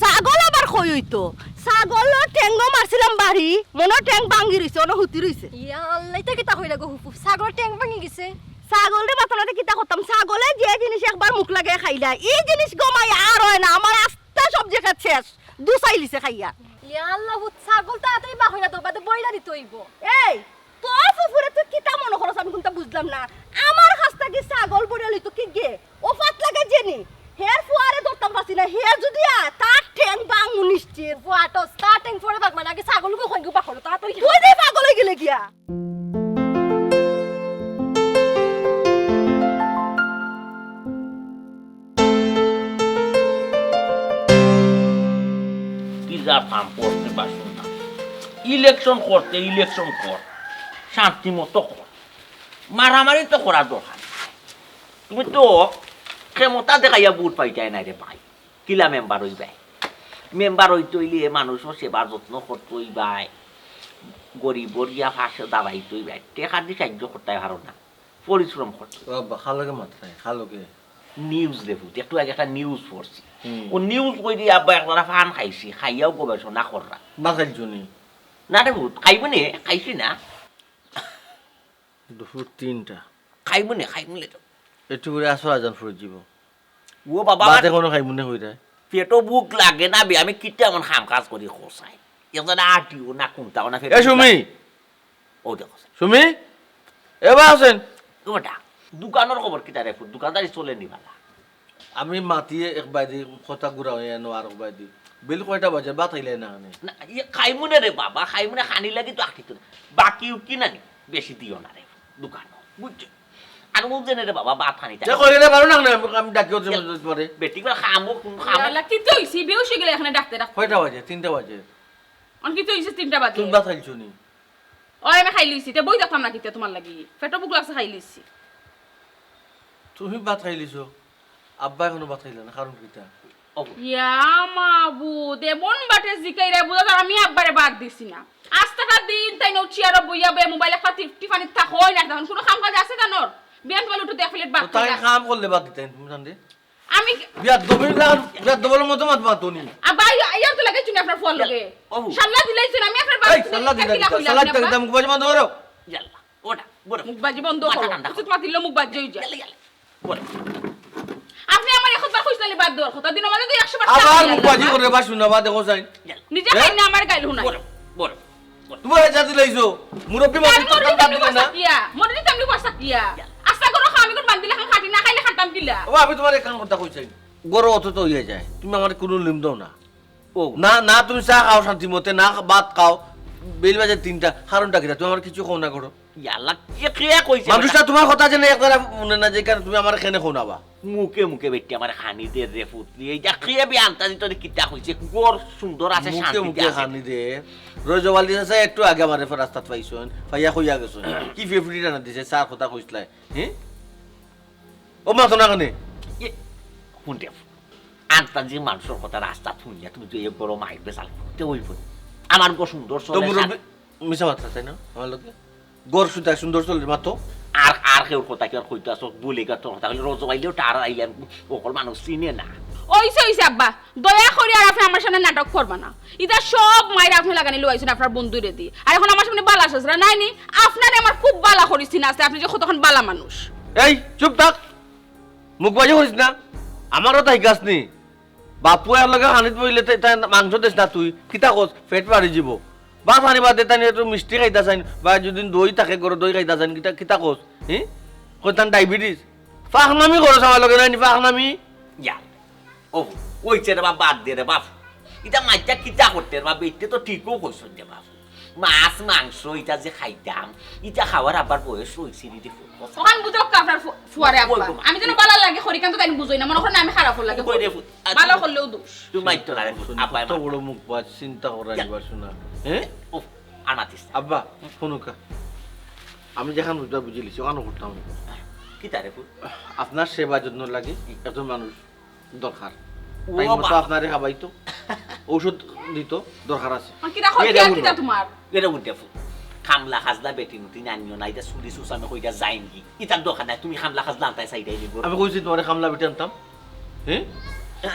ছাগল আবার কই অইতো? ছাগলর ঠেংও মারছিলাম বাড়ি, মনো ঠেং ভাঙ্গি রইছে, অনো হুতি রইছে। ইয়া আল্লাহ, ইতা কিতা কইলা গো ফুফু? ছাগলর ঠেং ভাঙ্গি গেছে? ছাগলরে মাতানাতে কিতা করতাম? ছাগলে যে জিনিস একবার মুখ লাগাই খাইলা, ই জিনিস গমাই আর অয় না। আমার আস্তা সবজি খেত শেষ, দুসাইলিছে খাইয়া। ইয়া আল্লাহ, ছাগল তাড়াতাড়ি বাহইয়া তো, বাদে বইলা দিতে অইবো। এই, তোর ফুফুরে তুই কিতা মনো করস আমি কুনতা বুঝলাম না। আমার কাছ থাকি ছাগল বইলা লইতো কিগে? ও ফাত লাগে জেনি। হের ফুয়ারে ধরতাম পারছি না, হে যদি আয়, তার ঠেং ভাঙমু নিশ্চিত। ফুয়া আটস, তার ঠেং পরে ভাগবা নাকি ছাগলকে কইগু পাকড়ো, তাড়াতাড়ি। তুই যে পাগল অই গেলে গিয়া। কি যা ফাম করতে পারছো না। ইলেকশন করতে ইলেকশন কর, শান্তি মতো কর, মারামারি তো করার দরকার নাই। তুমি তো ক্ষমতা দেখাইয়া ভোট পাইতায় না রে ভাই, কিলা মেম্বার অইবায়? মেম্বার অইতে অইলে মানুষর সেবা যত্ন করতে অইবায়, গরিবর গিয়া পাশে দাঁড়াইতে অইবায়, টেকা দি সাহায্য করতে পারো না। পরিশ্রম করতে। ও আব্বা, কার লগে মাতরায়, কার লগে? নিউজ রে পুত, একটু আগে একটা নিউজ পড়ছি। হুম। ও নিউজ কই দিয়া আব্বা একজরা পান খাইছি, খাইয়াও গবেষণা কররা। ভাত খাইছো নি? না রে পুত, খাইমু নে, খাইছি না। দুপুর তিনটা। খাইমু নে, খাইমু নে তো। একটু করে আসর আজান পড়ি যিবো। ও বাবা, ভাত আমার এখনো খাইমু নে কইরায়। পেটো ভুক লাগে না বে, আমি কিতা এমন কাম কাজ করি কও চাই। একজরা আটিও না, কুন্তা না, পেটো এ ভুক সুমি! লাগে। ও দেখো। সুমি, এ বা আছেন? ও বেটা, দোকানর খবর কিতা রে পুত? দোকানদারি চলে নি বালা? আমি মাতিয়ে এক বায়দি কথা ঘুরাও এনো আর এক বায়দি। বিল কয়টা বাজে? ভাত খাইলে না নে? না, ইয়ে খাইমু নে রে বাবা, খাইমু নে, খানি লাগি তো আটিতো না। বাকি উকি না নি, বেশি দিও না রে দোকানো, বুঝছো? আর ও জেনে রে বাবা, ভাত খানি তে কইলে পারো না, না, আমি ডাকি ওদের মধ্যে পরে। বেটি করে খামো, কোন খামো? ইয়াল্লা, কিতা অইছে? বেহুশ অই গেলে এখানে ডাকতে ডাকতে। কয়টা বাজে? তিনটা বাজে। অন কিতা অইছে তিনটা বাজে? তুমি ভাত খাইছো নি? ওই আমি খাই লইছি, তে বই দেখতাম না কিতা তোমার লাগি? পেটো ভুক লাগছে, খাই লইছি। তুমি ভাত খাই লইছো, আব্বা এখনো ভাত খাইলা না, কারণ কিতা? ইয়া মাবুদ, এমন বাটে জিকাইরা বুঝা যায় আমি আব্বারে ভাত দিছি না। আস্তা সারা দিন তাইন অউ চেয়ারো বইয়া বইয়া মোবাইল একপাত টিপ-, টিপানিত থাকইন, আর তখন কুনু কাম কাজ আছে তানর? বিয়ান তোমার উঠো এক প্লেট ভাত তো তাই খাইলা। কাম করলে বাদ দিতাম, তুমি জানলে? আমি বিয়ার দবির না, বিয়ার দবলের মতো মাত মাতো নি। আব্বা, আই-, আইয়ার তো লাগাইছুন আপনার ফুয়ার লগে। ওহো। সাল্লা দিলাইছুন, আমি আপনার এই, বাড়িতে সাল্লা দিলে দিলা কিলা কইলা, সাল্লা দিলে কিলা কইলা, মুখ বাজি বন্ধ করো। ইয়াল্লা, ওটা, বড়। মুখ বাজি বন্ধ মাথা করো। ঠান্ডা করো। উচিত মাতিলে মুখ বাজি অই যায়। ইয়াল্লা, ইয়াল্লা, বড়। আপনি আমার একবার কইছিলেন বাদ দেওয়ার কথা, দিনের মাঝে তো একশো বার আবার সাল্লা মুখ বাজি দিলাম। করে বা শুনা বা দেখো চাই। ইয়াল্লা। নিজে হ্যাঁ? খাই না, আমার গাইল হুনাই। বড়, বড়। তোমার হেজাত দিলাইছো। মুরব্বী মানুষ আমি তো মরে কাম দিতাম বাদ দিলে না। কিয়া? মরে দিতাম নি পয়সা কিয়া? আশা করো খাও, আমি কোন বান্দিলে খান খাটি না খাইলে খাতাম কিলা? ও, আমি তোমার এক কাম করতে কইছি। গরো অত তো হইয়া যায়। তুমি আমার কোনো লিম দাও না। ও। না, না তুমি চা খাও শান্তি মতে, না ভাত খাও। বেইল বাজে তিনটা, কারণটা কিতা? তুমি আমার কিছু কও না করো। ইয়াল্লা, কে, কে কইছে মানুষটা কথা? তোমার কথা জানে একবারে মনে না যে কারণে তুমি আমার এখানে কও না বা। মুখে মুখে বেটি আমার খানি দে রে পুতলি। এই যা খেয়ে বি আন্তাজি তোরে কিতা কইছে? ঘর সুন্দর আছে, মুখে শান্তিতে মুখে আছে। খানি দে। রজওয়ালি আছে একটু আগে আমার এরপর রাস্তাত পাইছইন, পাইয়া কইয়া গেছইন। কি ফেফড়ি টানা দিছে, চার কথা কইছলাই। হ্যাঁ? ও মা তো না কানে। এ, কোন রে? আন্তাজি মানুষের কথা রাস্তাত হুনিয়া তুমি তো এই বড় মাইর বেজাল করতে হইব। আমার ঘর সুন্দর তো চলে, মুরব্বি, মিছা মাতরা তাই না? আমার লগে? ঘর সুতা সুন্দর চলে মাতো। আর, আর কেউর কথা কি আর কইতে আসো? বলে গা তোর কথা কইলে রোজ আইলেও টার আইলে অকল মানুষ চিনে না। ওইছে, ওইছে আব্বা, দয়া করি আর আপনি আমার সামনে নাটক করবা না। ইতা সব মাইর আপনি লাগানি লইছেন আপনার বন্ধুরে দি। আর এখন আমার সামনে বালা সাজরা নাই নি? আপনারে আমার খুব বালা করিস না আছে, আপনি যে কতক্ষণ বালা মানুষ। এই, চুপ থাক। মুখ বাজি করিস না। আমারও তাই গাছ নি। বাপু এর লগে খানিত বইলে তে-, তাই মাংস দেস না তুই। কিতা কস? পেট বাড়ি যাব। বা খানি বাদে তাই একটু মিষ্টি খাইতা চাইন, বা যদি দই থাকে ঘরো দই খাইতা চাইন, কিতা, কিতা কস? হি? কই তান ডায়াবেটিস? ফাহনামি করস আমার লগে, নাই নি ফাহনামি? ইয়া, ও, ওইছে রে বাপ, বাদ দে রে বাপ। ইতা মাইটা কিতা করতে রে বাপ, ইতে তো ঠিকও কইছস রে বাপ। মাছ, মাংস, ইতা যে খাইতাম, ইতা খাওয়ার আবার বয়স অইছে নি রে ফুত। ওখান বুঝো কা আপনার ফু-, ফুয়ারে আব্বা। কই গো মা? আমি যেন বালা লাগে করি, কিন্তু তাই বুঝই না, মনে করেন আমি খারাপ লাগে কই রে ফুত? আচ্ছা। বালা করলেও দোষ। তুই মাইর তো না রে ফুত, আব্বা কত আমার। বড় মুখ বাজ, চিন্তা করা যা। নিবার শোনা। হ্যাঁ? উফ, আর মাতিস না। আব্বা, হুম। হুনুকা। আমি যেখান বুঝবা বুঝিলিছি, ওখানে করতাম। কিতা রে ফুত? আপনার সেবা যত্ন লাগে, একজন মানুষ দরকার। ও টাইম মতো বাবা। আপনারে খাবাইতো, ঔষধ দিত, দরকার আছে। আর কিতা কর, এটা কিতা, উঠবো। কিতা তোমার? এটা উঠে ফু-, খামলা খাজলা বেটি মুটি নানিও না, এটা চুরি চুচামি কইরা যাইন কি? ইতার দরকার নাই, তুমি খামলা খাজলা আনতায় চাইরায় নি গো। আমি কইছি তোমারে খামলা বেটি আনতাম? হ্যাঁ?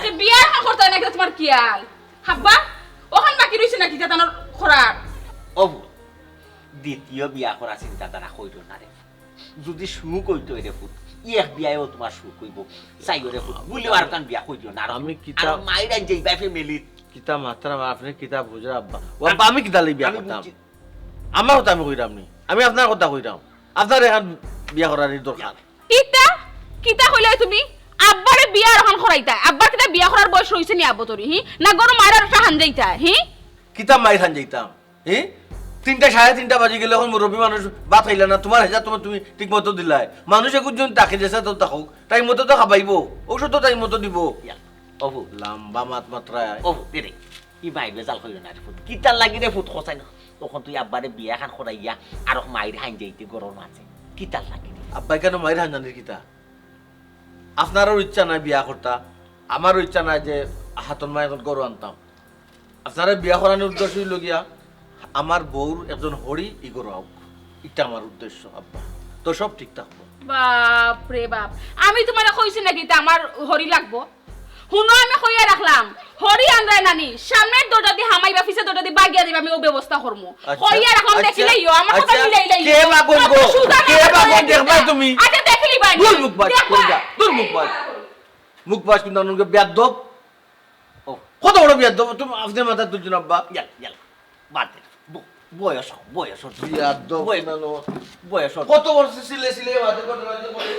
তে বিয়া এখন করতে হয় না, কিতা তোমার খিয়াল? হাব্বা, ওখান বাকি রইছে না কিতা তানোর খরার? ও বউ, দ্বিতীয় বিয়া করার চিন্তাধারা কইরো না রে। যদি সুখ অইতো রে ফুত, ই এক বিয়ায়ও তোমার সুখ অইবো। চাইও রে ফুত, ভুলেও আর কান বিয়া করিও না। আর আমি কিতা আর মাইরান যাইবা ফ্যামিলিত। কিতা মাতরা, আপনে কিতা বুঝরা আব্বা? ও আব্বা, আমি কিতা লাগি বিয়া আমি করতাম? বুঝছি। আমার কথা আমি কইরাম নি, আমি আপনার কথা কইরাম। আপনার এখন বিয়া করার দরকার। কিতা? কিতা কইলায় তুমি? আব্বারে বিয়া এখন করাইতায়? আব্বার কিতা বিয়া করার বয়স রইছে নি আবো তোর, হি? না গরু মারার একটা হান যাইতায়, হি? কিতা মাইর হান যাইতাম? হি? তিনটা, সাড়ে তিনটা বাজি গেলে এখন মুরব্বী মানুষ ভাত খাইলা না, তোমার হেজাত তুমি, তুমি ঠিক মতো দিলায়। মানুষ একজন তাকে যেছে তো থাকুক, টাইম মতো তো খাবাইবো, ঔষধ তো টাইম মতো দিবো। ইয়া, অবু। লাম্বা মাত মাতরায়। অবু, দে রে, ই মাই বেজাল কইরো না রে ফুত। কিতার লাগি রে ফুত খসাই না? তখন তুই আব্বারে বিয়া খান করাইয়া আর মাইর হান যাইতে গরম আছে। কিতার লাগি রে? আব্বাই কেন মাইর হান জানির কিতা? আপনারও ইচ্ছা নাই বিয়া করতা, আমারও ইচ্ছা নাই যে হাতন মাই এখন গরু আনতাম। আপনারে বিয়া করানোর উদ্দেশ্য হইল গিয়া, আমার বউর একজন হরি ই গরু আউক। এটা আমার উদ্দেশ্য, আব্বা। তো সব ঠিক থাকবো। বাপ রে বাপ, আমি তোমারে কইছি নাকি তা আমার হরি লাগবো? হুনো, আমি কইয়া রাখলাম, হরি আন্দ্রায় নানি, সামনের দরজা দি হামাইবা, পিছে দরজা দি বাগিয়া দিবা, আমি ও ব্যবস্থা করমু। আচ্ছা, কইয়া রাখলাম, আচ্ছা, দেখিলাইও, আমার কথা আচ্ছা, মিলাইলাইও। কে বাগন গো? কথা সুজা কে না বাগন করে দেখবা দিবা। তুমি? আচ্ছা, দেখিলি বাই। দূর মুখ বাজ, দেখবা। কই যা? দূর মুখ বাজ। মুখ বাজ কিন্তু অনকে বেয়াদব। ও। কত বড় বেয়াদব? তুমি আপনি মাথা তুলছেন আব্বা। ইয়াল, ইয়াল। বাদ দে। ব-, বয়স, বয়স। বেয়াদব বয়স। নানো। বয়স। কত বছর সিলে সিলে মাঝে কত মাঝে করে।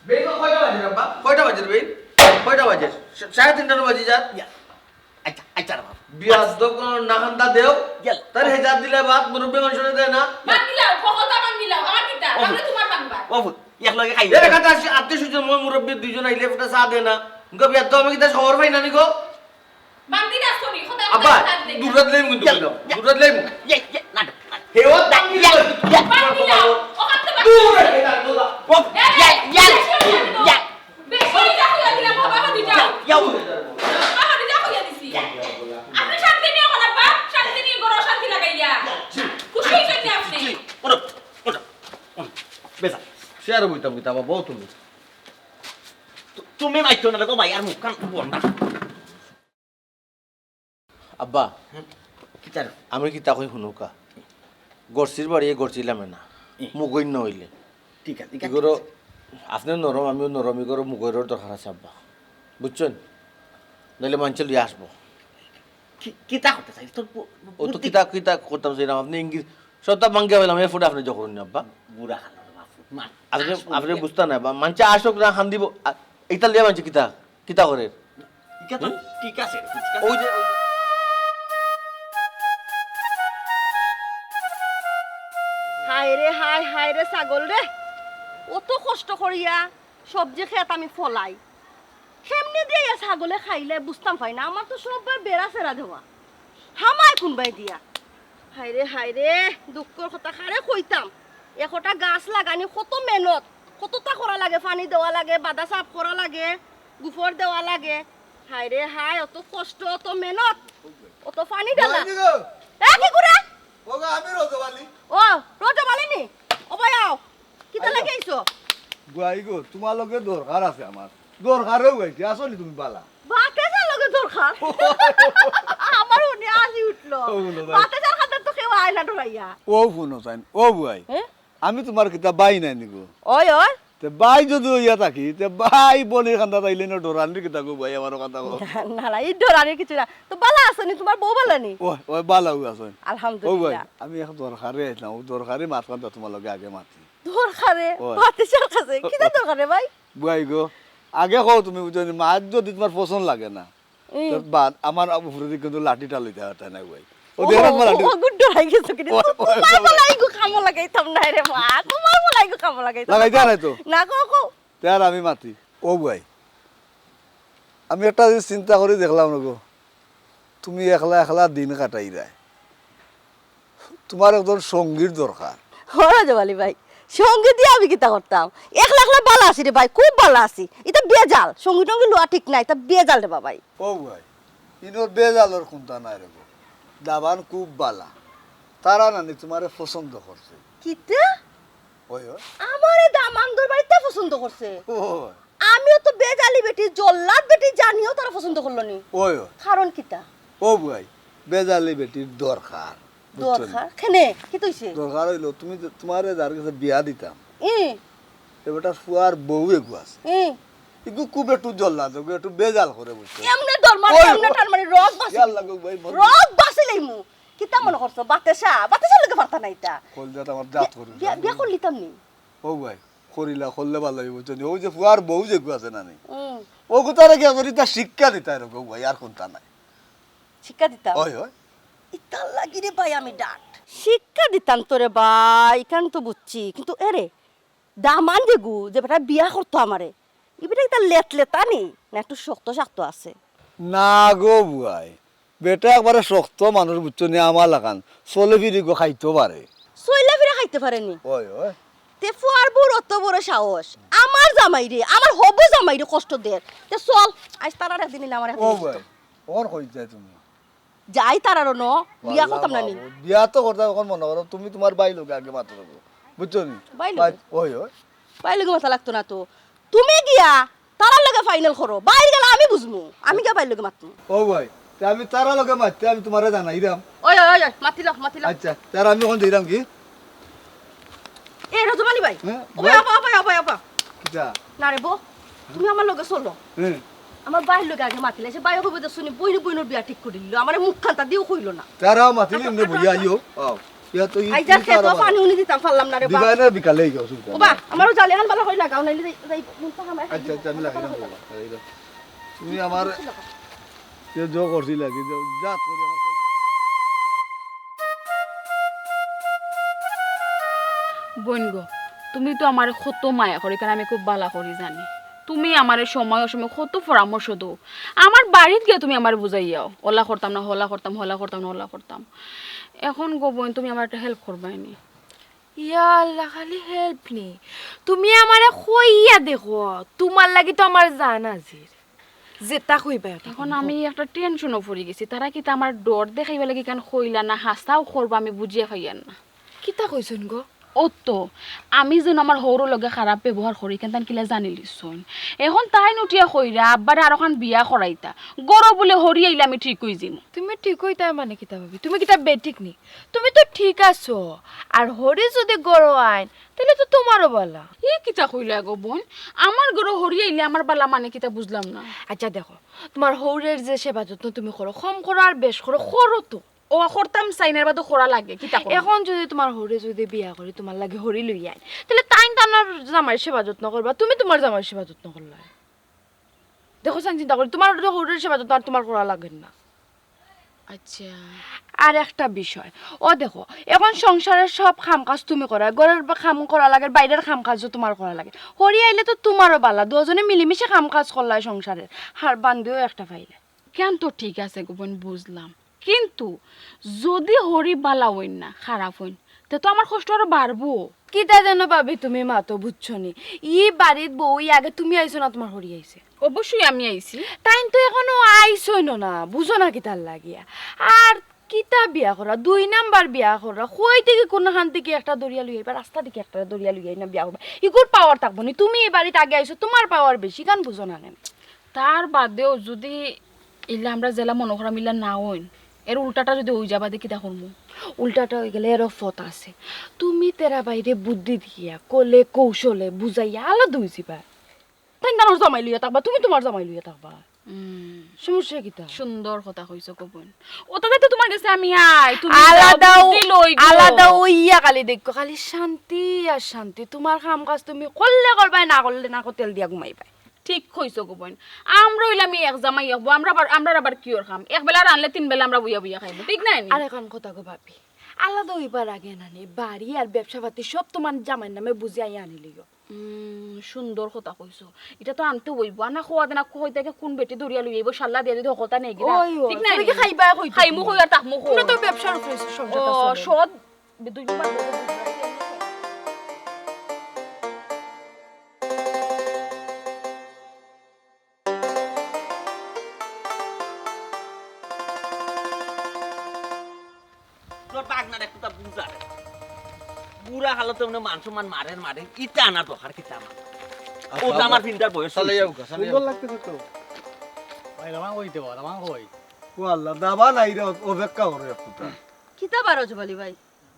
বেইল কয়টা বাজে রে আব্বা? কয়টা বাজে রে বেইল? কয়টা বাজে? সা-, সাড়ে তিনটার বাজে যা। ইয়া। আচ্ছা, আচ্ছা রে বাবা। বিয়ার দোকান না খান্দা দেও। গেল। তার হেজার দিলে ভাত মুরব্বী মানুষরে দেয় না। ভাঙিলাও, কথা ভাঙিলাও। আমার কিতা? ও। আমরা তোমার ভাঙবা। ও ফুত, এক লগে খাই। এর কথা আছে, আত্মীয় স্বজন, মই মুরব্বী দুইজন আইলে একটা চা দে না। গো বিয়ার তো আমি কিতা খবর পাই না নি গো? বান্দি না শুনি, কথা আব্বা, কথা দে। দূর রাত লেম কিন্তু ইয়া, কইলাম। ইয়া। দূর রাত লেম। ইয়া, ইয়া, না, না। হে ও তাঙ্গি ইয়া, ইয়া। বান্দি না। ওখান থেকে দূর রে, না, দূর। ও, ইয়া, ইয়া, ইয়া, ইয়া। বেশি ইয়া কইয়া দিলাম, বাবা, হদি যাও। ইয়া, ইয়া। বাবা, হদি যাও কইয়া দিছি। ইয়া। আপনি শান্তি নিয়ে ওখানে বাপ, শান্তি নিয়ে ঘরে অশান্তি লাগাইয়া। ইয়া। আর বইতাম কিতা, আব্বা, বও তুমি। তু-, তুমি মাতিও না রে গো ভাই, আর মুখখান বন্ধ। আব্বা, হুম, কিতা রে? আমি কিতা কই হুনউক্কা। গড়ছির বাড়ি গড়ছিলামে না, হুম। মুগইন না অইলে। ঠিক আছে, ঠিক আছে, ইগরো ঠিক আছে। আপনেও নরম, আমিও নরম, ইগরো মুগইনর দরকার আছে আব্বা। বুঝছইন? নাইলে মানষে লইয়া আসবো। কি-, কিতা করতে চাই? তোর বু-, ও তো বুদ্ধি কিতা, কিতা করতাম চাইরাম, আপনে ইঙ্গিত সবতা ভাঙ্গিয়া অইলাম, এর ফুটে আপনে যখন না আব্বা। বুড়া খালো রে বাপ, মার। আপনে, আসবো আপনে রে। বুঝতা না, বা মানষে আসুক না কান্দিবো, আ, ইতা লইয়া মানষে কিতা, কিতা করে? ইটা তো হুম? ঠিক আছে, ঠিক আছে। ওই যে, ওই যে হায় রে হায়, হায় রে ছাগল রে, অত কষ্ট করিয়া সবজি খেত আমি ফলাই, কেমনে দিয়া ইয়া ছাগলে খাইলে বুঝতাম পাই না। আমার তো সববার বেড়া ছেড়া দেওয়া, হামায় কুনবায় দিয়া। হায় রে হায় রে, দুঃখর কথা কারে কইতাম। একটা গাছ লাগানি কত মেহনত, কততা করা লাগে, পানি দেওয়া লাগে, বাদা সাফ করা লাগে, গোবর দেওয়া লাগে। হায় রে হায়, অত কষ্ট, অত মেহনত, অত পানি ঢালা। এ কি করে? ওগো, আমি রজব আলী। ও, রজব আলী নি? ও ভাই, আও। কিতা আইও। লাগি আইছো? বুয়াই গো, তুমার লগে দরকার আছে আমার। দরকারেউ আইছি, আসলে তুমি বালা। বাতেজার লগে দরকার? আমার হুনি আজি উঠলো। ও, হুনো তাই। বাতেজার খাতার তো কেউ আয় না ডরাইয়া। ও, হুনো তাই। ও বুয়াই, হ্যাঁ? আমি তুমার কিতা বাই নায় নি গো? ওই, ওই। তে বাই যদি অইয়া থাকি, তে বাই বনির কান্দাত আইলে না ডরানির কিতা গো বুয়াই, আমারও কান্দা গো। না, না, ই ডরানির কিছু না। তো বালা আছো নি, তুমার বউ বালা নি? ও, ও বালাউ আছইন। আলহামদুলিল্লাহ। ও বুয়াই, আমি এক দরকারে আইলাম, ও দরকারি মাত কান্দা তুমার লগে আগে মাতি। দরকারে? ও। বাতেজার কাছে? কিতা দরকারে ভাই? বুয়াই গো, আগে কও তুমি বুঝছো নি, মাত যদি তুমার পছন্দ লাগে না, ই। তো বাদ, আমার উপরেদি কিন্তু লাঠিটা লইতা পারতা না বুয়াই। ও ও, দেখো না, ও, লাঠি। ও, গুড ডরাই গেছো কিরে? ও, ও, তুমার ও। বলা ইগু কামো লাগাইতাম না রে মা, তুমার বলা ইগু কামো লাগাইতাম না। লাগাইতা নায় তো? না, কও, কও। তে আর আমি মাতি। ও বুয়াই, আমি একটা জিনিস চিন্তা করি দেখলাম না গো, তুমি একলা একলা দিন কাটাইরায়, তুমার একজন সঙ্গীর দরকার। ও রজব আলী ভাই, সঙ্গী দিয়া আমি কিতা করতাম? একলা একলা বালা আছি রে ভাই, খুব বালা আছি। ইতা বেজাল, সঙ্গী টঙ্গী লওয়া ঠিক নায়, ইতা বেজাল রে বাবাই। ও ভাই, ইনোর বেজালর কুন্তা নাই রে গো। দামান খুব বালা। তারা নানি তুমারে পছন্দ করছে। কিতা? ওই, ওই। আমারে দামান দরবারিতে পছন্দ করছে? ওই। আমিও তো বেজালি বেটি, জল্লাদ বেটি জানিও তারা পছন্দ করলো নি। ওই, ওই। কারণ কিতা? ও বুয়াই, বেজালি বেটির দরকার। বুঝছো নি? দরকার? কেনে? কিতা অইছে? দরকার অইলো, তুমি যে, তুমারে যার গেছে বিয়া দিতাম, ই। এ বেটার ফুয়ার বউ এগু আছে। ই। ইগু খুব একটু জল্লাদ, এগু একটু বেজাল করে, বুঝছো? এমনে দর মারি, ওই, এমনে ওই। টান মারি, রগ বাসি। ইয়াল্লা গো ভাই, মন- রগ বাসি লইমু। কিতা মনে করছো? বাতেশা? বাতেশার লগে পারতা না ইতা। কলজাত আমার জাত বিয়া, করে। বিয়া, বিয়া করলিতাম নি? ও ভাই, করিলা, করলে ভালা অইবো, বুঝছো নি? ওই যে ফুয়ার বউ যেগু আছে না নি? হুম। ওগু তারে গিয়া করি তা শিক্ষা দিতা এরকম ভাই, আর কুন্তা নাই। শিক্ষা দিতা? ওই, ওই। ইতার লাগি রে ভাই আমি ডাট। শিক্ষা দিতাম তো রে ভাই, ইখান তো বুঝছি। কিন্তু এরে, দামান যেগু, যে বেটা বিয়া করতো আমারে, ই বেটা ইতা লেতলেতা নি? না একটু শক্ত শাক্ত আছে? না গো বুয়াই, বেটা একবারে শক্ত মানুষ, বুঝছো নি, আমার লাখান। চলে ফিরি গো খাইতো পারে। চইলা ফিরা খাইতে পারে নি? ওই, ওই। তে ফুয়ার বউর অত বড় সাহস। আমার জামাইরে, আমার হবু জামাইরে কষ্ট দের। তে চল, আইজ তারার একদিন নিলে আমার ও একদিন ভাই, অখন কই যায় তুমি? যাই তারারও ন, বিয়া করতাম না নি। বিয়া তো করতাম, অখন মনো করো, তুমি তুমার ভাইর লগে আগে মাতো। বুঝছো নি? ভাইর লগে? ভাই, ওই, ওই। ভাইর লগে মাতা লাগতো না তো। তুমি গিয়া তারার লগে ফাইনাল করো। বাইর গেলে আমি বুঝমু। আমি গিয়া ভাইর লগে মাতমু। ও ভাই, তে আমি তারার লগে মাততে আমি তুমারে জানাইরাম। ওই, ওই, ওই, ওই, মাতিল, মাতিল। আচ্ছা, তে আমি অখন যাইরাম কি? এ, রজব আলী ভাই। হ্যাঁ, ও ভাই, ভাই। আবা, আবা, আবা, আবা। কিতা? না রে বো, তুমি আমার লগে চলো। হ্যাঁ। আমার ভাইর লগে আগে মাতিলে, সে ভাইও কইবো যে শুনি বইনে বইনর বিয়া ঠিক করিলিলো। আমারে মুখ খান্তা দিও কইলো না। তারা মাতিলে এমনে বইয়া আইও। আও। ইয়া তো ই আই যা, খেতো পানি উনি দিতাম পারলাম না রে বা। দিবায় না বিকালে আইও, অসুবিধা নাই। ও বা, আমারও জালি আন বালা করি লাগাও, নাইলে যাই, যাই, মন তো আমার আচ্ছা, আচ্ছা, আমি লাগাই না। এই তো। তুমি আমার যে জো করছি লাগি, যে জাত করি আমার বইন গো, তুমি তো আমারে কত মায়া করো, ইখান আমি খুব বালা করি জানি। তুমি আমারে সময় অসময় কত পরামর্শ দেও। আমার বাড়িত গিয়া তুমি আমারে বুঝাইয়াও, অলা করতাম না, হলা করতাম, হলা করতাম না, হলা করতাম। এখন গো বইন, তুমি আমার একটা হেল্প করবায় নি? ইয়া আল্লাহ, খালি হেল্প নি? তুমি আমারে কইয়া দেখো, তুমার লাগি তো আমার জান হাজির। যেটা কইবা ওটা এখন কইবা। আমি একটা টেনশনো পড়ি গেছি। তারা কিতা আমার ডর দেখাইবার লাগি ইখান কইলা না হাছাউ করবা, আমি বুঝিয়া পাইয়ার না। কিতা কইছইন গো? অতো, আমি যেন আমার হউরর লগে খারাপ ব্যবহার করি, ইখান তাইন কিলা জানিলিছইন। এখন তাইন উঠিয়া কইরা আব্বারে আরোখান বিয়া করাইতা। ঘরো বুলে হরি আইলে আমি ঠিক অইযিমু। তুমি ঠিক অইতায় মানে কিতা ভাবি? তুমি কিতা বেঠিক নি? তুমি তো ঠিক আছো। আর হরি যুদি ঘরো আইন, তাইলে তো তুমারও বালা। ই কিতা কইলা গো বইন? আমার ঘরো হরি আইলে আমার বালা মানে কিতা বুঝলাম না। আচ্ছা দেখো, তুমার হউরর যে সেবা যত্ন তুমি করো, কম করো আর বেশ করো, করো তো। ও করতাম চাইন, এর বাদে করা লাগে, কিতা করমু? এখন যুদি তুমার হউরে যুদি বিয়া করি, তুমার লাগি হরি লইয়া আইন, তাইলে তাইন তান জামাইর সেবা যত্ন করবা, তুমি তুমার জামাইর সেবা যত্ন করলায়। দেখো চাইন চিন্তা করি, তুমার হউরর সেবা যত্ন আর তুমার করা লাগের না। আচ্ছা। আর একটা বিষয়, ও দেখো, এখন সংসারর সব কাম কাজ তুমি করো, ঘরর বা-, কাম করা লাগে, বাইরর কাম কাজও তুমার করা লাগে। হরি আইলে তো তুমারও বালা, দুইজনে মিলিমিশি কাম কাজ করলায় সংসারর, আর বান্দিও একটা পাইলে। কেন তো ঠিক আছে গো বইন, বুঝলাম, কিন্তু যুদি হরি বালা অইন না, খারাপ অইন, তে তো আমার কষ্ট আরো বাড়বো। কিতা যেন ভাবি তুমি মাতো, বুঝছো নি? ই বাড়িত বউ ই আগে তুমি আইছো না তুমার হরি আইছে? অবশ্যই আমি আইছি। তাইন তো এখনো আইছইন না, বুঝো না কিতার লাগিয়া। আর কিতা বিয়া করা, দুই নাম্বার বিয়া করা, কই থাকি কুনখান থাকি একটা ধরিয়া লই আইবা, রাস্তা থাকি একটা ধরিয়া লই আইনা বিয়া করবা। ইগুর power থাকবো নি? তুমি ই বাড়িত আগে আইছো, তুমার power বেশি, ইখান বুঝো না কেনে? তার বাদেও যুদি ইলা আমরা যেলা মনো করাম ইলা না অইন, এর উল্টাটা যুদি অই যায় বাদে কিতা করমু? উল্টাটা অই গেলে এরও পথ আছে। তুমি তেরা বাইরে বুদ্ধি দিয়া, কলে কৌশলে বুঝাইয়া আলাদা অই যিবা। তাইন তানর জামাই লইয়া থাকবা, তুমি তুমার জামাই লইয়া থাকবা। হুম। সমস্যা কিতা? সুন্দর কথা কইছো গো বইন। অতা যাইতে তুমার গেছে আমি আই, তুমি যাও, আলাদা অ-, বুদ্ধি লই গো। আলাদা অইয়া খালি দেখো, খালি শান্তি আর শান্তি। তুমার কাম কাজ তুমি করলে করবায়, না করলে না, তেল দিয়া ঘুমাইবায়। ঠিক কইছো গো বইন, আমরা অইলাম ই এক জামাই এক বউ, আমরা আবার, আমরার আবার কিওর কাম? এক বেলা রানলে তিন বেলা আমরা বইয়া বইয়া খাইমু, ঠিক নায় নি? আর এখন কথা গো ভাবি, আলাদা অইবার আগে নানি বাড়ি আর ব্যবসা পাতি সব তুমার জামাইর নামে বুঝিয়া আনিলিও। হুম, সুন্দর কথা কইছো। ইটা তো আনতে অইবো। আর না খোয়া দেনা কই থাকি কুন বেটি ধরিয়া লই আইবো, শাল্লা দিয়া যুদি হকলতা নেই গিয়া। ওই, ওই, ঠিক নায় নি? খাইমু কই আর থাকমু কই? আমরা তো ব্যবসার উপরে সংসারটা ও, চলে। সৎ দুই নম্বর বউ। তোর বাগনার একটু তা বুঝা রে। বুড়া হালতে মনে মান সম্মান মারের মারে, ইটা আনা দরকার কিতা আমার? ও তো আমার ফিন্দার বয়স চালাই হইছে। যাও, চালাই যাও। সুন্দর লাগতেছে তো। ভাই, রামাং হইতে পার, রামাং হই। ও আল্লাহ, দাবা নাই রে, অপেক্ষা করে একটু তা। কিতা বা রজব আলী ভাই?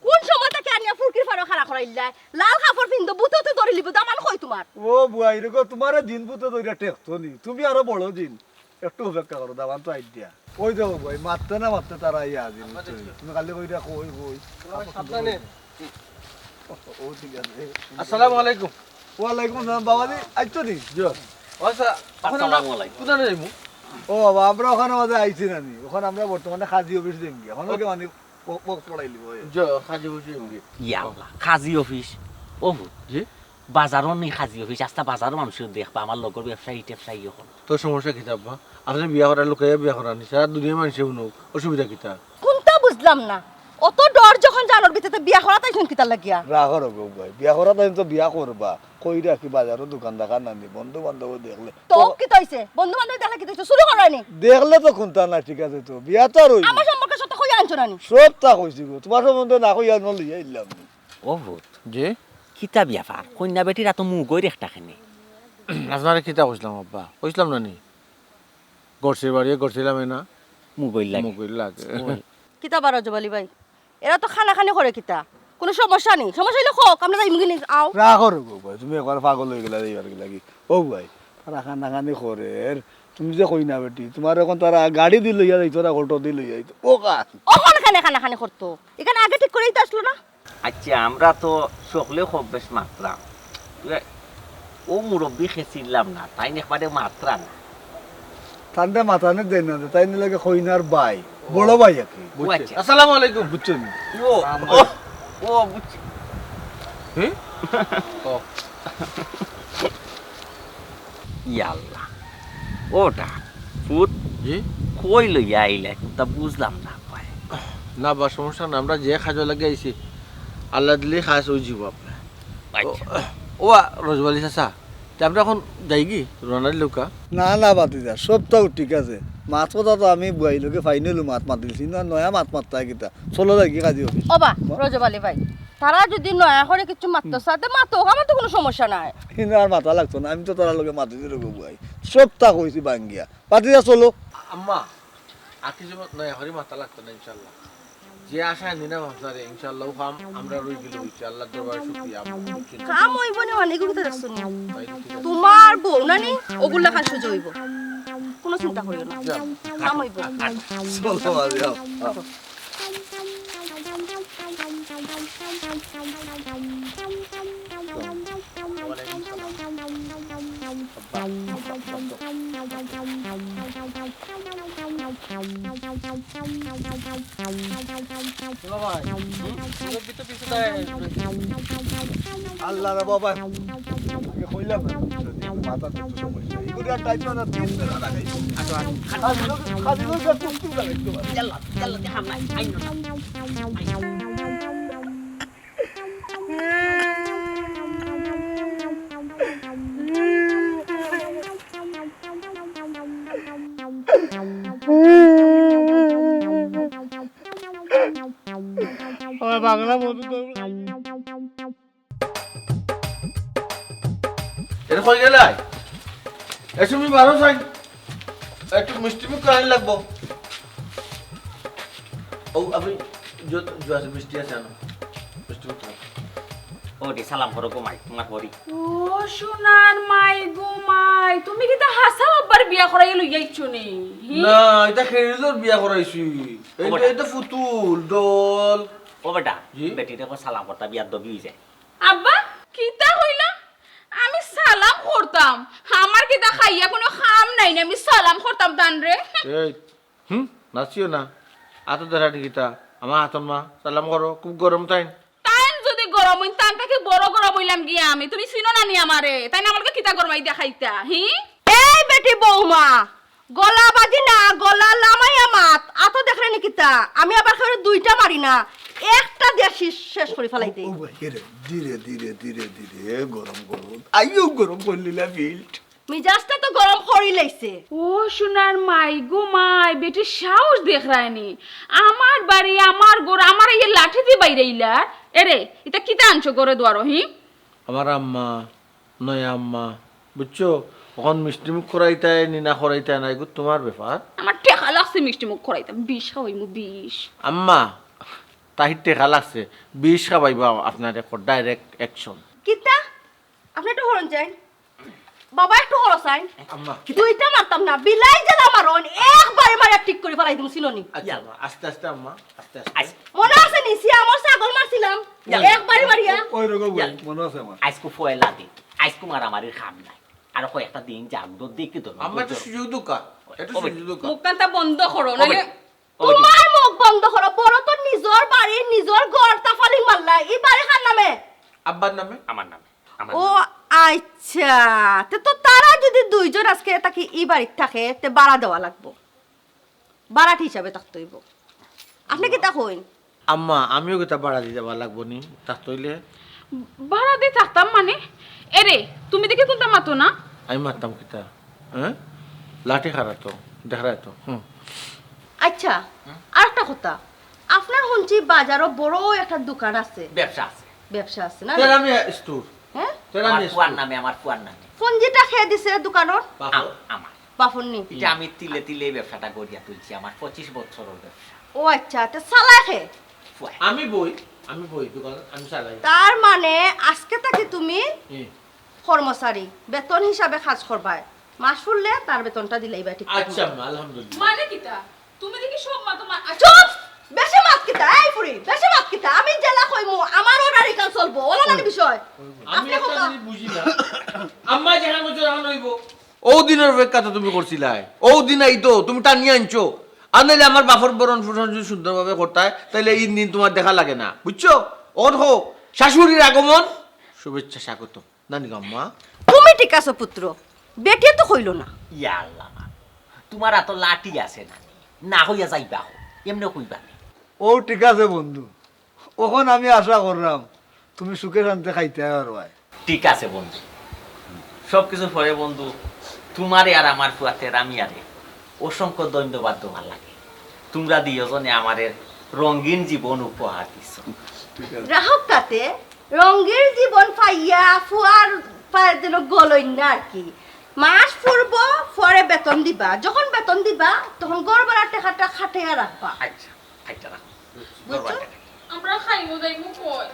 কোন সময় থাকি আনিয়া ফুরকির ফারো খাড়া করাইলায়? লাল কাপড় পিন্দো, ভূতে তো ধরিলিবো, দামান কই তুমার? ও বুয়াই রে গো, তুমারে দিন ভূতে ধরিয়া ঠেকতো নি, তুমি আরো বড় দিন। একটু অপেক্ষা করো, দামান তো আইডিয়া। ওই দেখো বুয়াই, মাততে না মাততে তারা আইয়া হাজির, বুঝছো নি? তুমি খালি কইরা কই, কই। সাবধানে। ও, ঠিক আছে। আসসালামু আলাইকুম। ওয়ালাইকুম আসসালাম, বাবাজি, আইছো নি? জি। ও আচ্ছা, এখন আমরা আসসালামু আলাইকুম। কোথায় যাইমু? ও বাবা, আমরা ওখানে মাঝে আইছি না নি? ওখানে আমরা বর্তমানে কাজী অফিস দেখি। এখন ওকে মানে ও, ও পড়াই লিব, ওই। জি, কাজী অফিস দেখি। ইয়া আল্লাহ, কাজী অফিস। ও, জি? বাজারও নি কাজী অফিস, আস্তা বাজারও মানুষ দেখবা, আমার লগর ব্যবসায়ী ট্যাবসায়ী এখন। তো সমস্যা কিতা আব্বা? আপনে বিয়া করার লোকে বিয়া করানি, সারা দুনিয়ার মানষে হুনুক, অসুবিধা কিতা? কুনতা বুঝলাম না, অত ডর যখন জানর ভিতরে বিয়া করাত আইছইন কিতার লাগিয়া? রাগ করো গো ভাই, বিয়া করাত আইছইন তো বিয়া করবা, কইরা কি বাজারও দোকান দেখা না নি, বন্ধু বান্ধব দেখলে। তো ও কিতা অইছে? বন্ধু বান্ধব দেখলে কিতা অইছে? চুরি কররায় নি? দেখলে তো কুনতা না, ঠিক আছে তো, বিয়া তো আর অইবো। আমার সম্পর্কে সত্য কইয়া আনছো না নি? সবতা কইছি গো, তুমার সম্বন্ধে না কইয়া ন লইয়া আইলাম নি। ও ভূত। জি? কিতা ব্যাপার? কইন্যা বেটির আতো মুখ অইর একটা কেনে? আপনারে কিতা কইছলাম আব্বা? কইছলাম না নি? গড়সির বাড়ি গড়সিলামে না। মুখ অইর লাগে। মুখ অইর লাগে। ওই। কিতা বা রজব আলী ভাই? এরা তো কানাকানি করে কিতা? কুনু সমস্যা নি? সমস্যা অইলে কউক, আমরা যাইমুগি নি, আও। রাগ করো গো ভাই, তুমি একবার পাগল অই গেলা এইবার লাগি। ও ভাই, তারা কানাকানি করের, তুমি যে কইন্যা বেটি, তুমার এখন তারা গাড়ি দি লইয়া যাইতো না, অটো দি লইয়া যাইতো। ও কান। অখন কেনে কানাকানি করতো? ইখান আগে ঠিক করেই তো আছলো না। আচ্ছা, আমরা তো সকলে খুব বেশ মাতরাম। ও মুরব্বি খেছিলাম না, তাইন একবারে মাতরা না। তানরে মাতানি দেইন না, তাইন লাগে কইন্যার ভাই, বড় ভাই আর কি। ও আচ্ছা। আসসালামু আলাইকুম। বুঝছো নি? ও, ও, ও বুঝছি। হুম? ও। ইয়া আল্লাহ। ওটা, ফুত, জি? কই লইয়া আইলে? কুনতা বুঝলাম না, ভাই। না বা, সমস্যা না, আমরা যে কাজর লাগি আইছি, আল্লাহ দিলে কাজ অইযিবো আপনার। আচ্ছা। ও, ও, রজব আলী চাচা, তে আমরা এখন যাইগি, রওনা দিলাউক্কা? না, না, ভাতিজা, সবতাউ ঠিক আছে। মাত কথা তো আমি বুয়াইর লগে final মাত মাতিলিছি, না নয়া মাত মাততায় কিতা? চলো যাইগি কাজী অফিস। ওবা, রজব আলী ভাই, তারা যদি নয়া করি কিচ্ছু মাততো চায়, তে মাতউক, আমার তো কুনু সমস্যা নাই। কিন্তু আর মাতা লাগতো না, আমি তো তারার লগে মাতি দিলে গো বুয়াই। সবতা কইছি ভাঙ্গিয়া। পাতি যা চলো। আম্মা, আর কিছু নয়া করি মাতা লাগতো না ইনশাআল্লাহ। যে আশায় নিলাম আপনারে, ইনশাআল্লাহ ও কাম আমরার অইগেলে অইছে। আল্লার দরবারে শুকরিয়া আম্মা। কাম অইবো নি মানে, এগু কিতা দেখছো নি? তুমার বউ না নি, অগুর লাখান সুজা অইবো। কুনু চিন্তা করিও না। কাম অইবো। চলো, বাবা, যাও। আল্লাহ রে বাবা, আগে কইলাম না, মাথা তো সমস্যা। এগুলো আর টাইট না, তিন বেলা লাগাই। আচ্ছা, আচ্ছা। খালি, খালি ওই যে টুকটুক লাগাই তো। ইয়াল্লা, ইয়াল্লা, দেখাম না, আইন না। আমার বাংলা বন্ধু তো। এটা কই গেলাই? এ, তুমি বারো চাই। একটু মিষ্টি মুখ করাই লাগবো। ও, আপনি যত, যত আছে, মিষ্টি আছে, আনো। মিষ্টি মুখ করাই। ও, দি সালাম করো গো মাই, তুমার পরি। ও, সোনার মাই গো মাই, তুমি কিতা হাছা আব্বার বিয়া করাইয়া লইয়া আইছো নি? হি? না, এটা খেরিজর বিয়া করাইছি। ও এইটা, বেটা। এটা ফুতুল, ডল। ও বেটা, জি? বেটি দেখো সালাম করতা বিয়ার দবি অই যায়। আব্বা, কিতা কইলা? আমি সালাম করতাম। আমার কিতা খাইয়া কুনু কাম নাই নি, আমি সালাম করতাম তানরে। এই, হুম, নাচিও না। আতো ধরা কিতা? আমার আতর মা, সালাম করো, খুব গরম তাইন। তাইন যদি গরম অইন, তান থাকি বড় গরম অইলাম গিয়া আমি। তুমি চিনো না নি আমারে? তাইন আমার লগে কিতা গরমাই দেখাইতা, হি? এই বেটি বৌমা, গলা বাজি না, গলা লামাইয়া মাত। আতো দেখরে নি কিতা? আমি আবার কেউরে দুইটা মারি না, একটা দিয়া শেষ, শেষ করি ফালাই দেই। ও ভাই, এরে, ধীরে, ধীরে, ধীরে, ধীরে, গরম, গরম। আইও গরম করলিলা ফিল্ট। মিজাজটা তো গরম করি লাইছে। ও সোনার মাই গো মাই, বেটির সাহস দেখরায়নি। আমার বাড়ি, আমার ঘর, আমার এই লাঠি দি বাইরাইলার। এরে, ইতা কিতা আনছো ঘরে দুয়ারো, হি? আমার আম্মা, নয়া আম্মা, বুঝছো? অখন মিষ্টি মুখ করাইতায় নি না করাইতায় না, এগু তুমার ব্যাপার। আমার টেকা লাগছে মিষ্টি মুখ করাইতাম, বিষ খাওয়াইমু, বিষ। আম্মা, তাইর টেকা লাগছে, বিষ খাওয়াইবা আপনারে, direct action। কিতা? আপনে একটু হরন যাইন। বাবা একটু হরো চাইন। আম্মা। দুইটা মারতাম না, বিলাই যেলা মারইন, একবারে মারিয়া ঠিক করি ফালাই দিমু, চিনো নি? আচ্ছা, আম্মা, আস্তে আস্তে আম্মা, আস্তে আস্তে। আইস। মনো আছে নি, সিয়ামর ছাগল মারছিলাম? ইয়াল্লা। একবারে মারিয়া। ওই রকম বই, ইয়াল্লা। মনো আছে আমার। আইজকু পয়লা দিন, আইজকু মারামারির কাম নাই। আর কয়েকটা দিন যাউক, দেখি তো। আম্মা, একটু সুযোগ দেউক্কা, একটু ও ভাই। সুযোগ দেউক্কা। মুখখানটা বন্ধ করো, ও ভাই। নাইলে ও ভাই। তুমার মুখ বন্ধ করো, বড় তো নিজর বাড়ি, নিজর ঘর, তাফালিং মারলা, ই বাড়ি কার নামে? আব্বার নামে। আমার নামে। আমার ও নামে। আচ্ছা, তে তো তারা যদি দুইজন আইজকে থাকি ই বাড়িত থাকে, তে ভাড়া দেওয়া লাগবো, ভাড়াটি হিসাবে থাকতে অইবো। আপনে কিতা কইন? আম্মা, আমিও কিতা ভাড়া দিতাম লাগবো নি? থাকতে অইলে? ভাড়া দি থাকতাম মানে? এরে, তুমি দেখি কুনতা মাতো না? আমি মাততাম কিতা? হ্যাঁ? লাঠি খাড়া তো, দেখরায় তো। হুম। আচ্ছা, হুম? আরেকটা কথা। আপনার হুনছি বাজারো বড় একটা দোকান আছে। ব্যবসা আছে। ব্যবসা আছে না? তেরামি স্টোর। হ্যাঁ? তেরামি আমার পুয়ার স্টোর। নামে, আমার পুয়ার নামে। পুঞ্জিটা কে দিছে দোকানর? বাবা। আম-, আমার। বাফর নি? ইটা আমি তিলে তিলে ব্যবসাটা গড়িয়া তুলছি, আমার পঁচিশ বছরর ব্যবসা। ও আচ্ছা, তে চালায় কে? পুয়ায়। আমি বই, আমি বই দোকান, আমি চালাই। তার মানে আইজকে থাকি তুমি হুম। কর্মচারী, বেতন হিসাবে কাজ করবায়। মাস ফুরলে তার বেতনটা দিলাইবা ঠিক মতো। আচ্ছা, আম্মা, আলহামদুলিল্লাহ। মানে কিতা? তুমি দেখি সব মাতো মা-, আচ্ছা। চুপ! বেশি মাত কিতা? এই ফুরি, বেশি মাত কিতা? আমি যেলা কইমু, আমার অর্ডার ইখান চলবো। অলা নানি বিষয়? আমি আপনে একটা কথা জিনিস বুঝি না। আম্মা যেখান কইছো, অখান অইবো। অউ দিনর অপেক্ষা তো তুমি করছিলায়। অউ দিন আইতো, তুমি টানিয়া আনছো। আর নাইলে আমার বাফর ভরণ পোষণ যদি সুন্দরভাবে করতায়, তাইলে ই দিন তুমার দেখা লাগে না। বুঝছো? অখন কও, শাশুড়ির আগমন, শুভেচ্ছা স্বাগতম। নানি গো আম্মা? তুমি ঠিক আছো পুত্র, বেটিয়ে তো কইলো না। ইয়া আল্লাহ মা, তুমার আতো লাঠি আছে নানি? না কইয়া যাইবা কো, এমনে কইবা নি? ও ঠিক আছে বন্ধু, অখন আমি আশা কররাম তুমি সুখে শান্তি খাইতায় পারবায়। ঠিক আছে বন্ধু, সব কিছুর পরে বন্ধু, তুমারে আর আমার পুয়া তেরামিয়ারে অসংখ্য ধন্যবাদ দেওয়ার লাগে। তুমরা দুইওজনে আমারে রঙিন জীবন উপহার দিছো। রাহক তাতে, রঙের জীবন পাইয়া ফুয়ার পায়ে যেন গলইন না আর কি। মাস ফুরবো, পরে বেতন দিবা, যখন বেতন দিবা তখন ঘর ভাড়ার টেকাটা খাটাইয়া রাখবা। আচ্ছা, আচ্ছা, রাখো। বুঝছো? আমরা খাইমু দাইমু কই?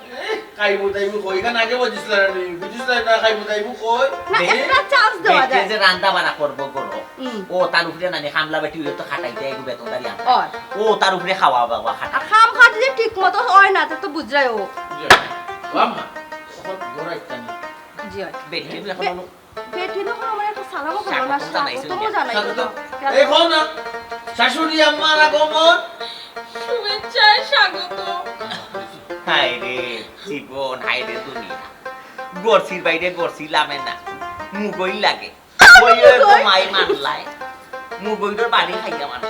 খাইমু দাইমু কই? এখান আগে বুঝিস না নি, বুঝিস না, না খাইমু দাইমু কই? না, বে-, একটা চান্স দেওয়া বেটে যায়। যে রান্দা বাড়া করবো করো, হুম। ও তার উপরে নানি কামলা বেটি অইলে তো খাটাইতে আইবো বেতনদারি আনতে। অয়। ও তার উপরে খাওয়া বাবা খাটা। আর খাম খাম যদি ঠিক মতো হয় না, তো, তো বুঝরায় ও। জি। ও আম্মা, তখন ঘর আইতাম না। জি অয়। বেটি এখন বে-, বেটি তখন আমার একটা সালামও করলো না, স্বাগতম জানাইছো স্বাগতমও নি? জানাই স্বাগত। দিল। এখন শাশুড়ি আম্মার আগমন। শুভেচ্ছায় স্বাগত। হায় রে জীবন, হায় রে দুনিয়া। গড়ছির বাইরে গড়ছি লামে না। মুগই লাগে। ওই ওই তো মাই মানলায়। মুগইটার বাড়ি খাইয়া মানে।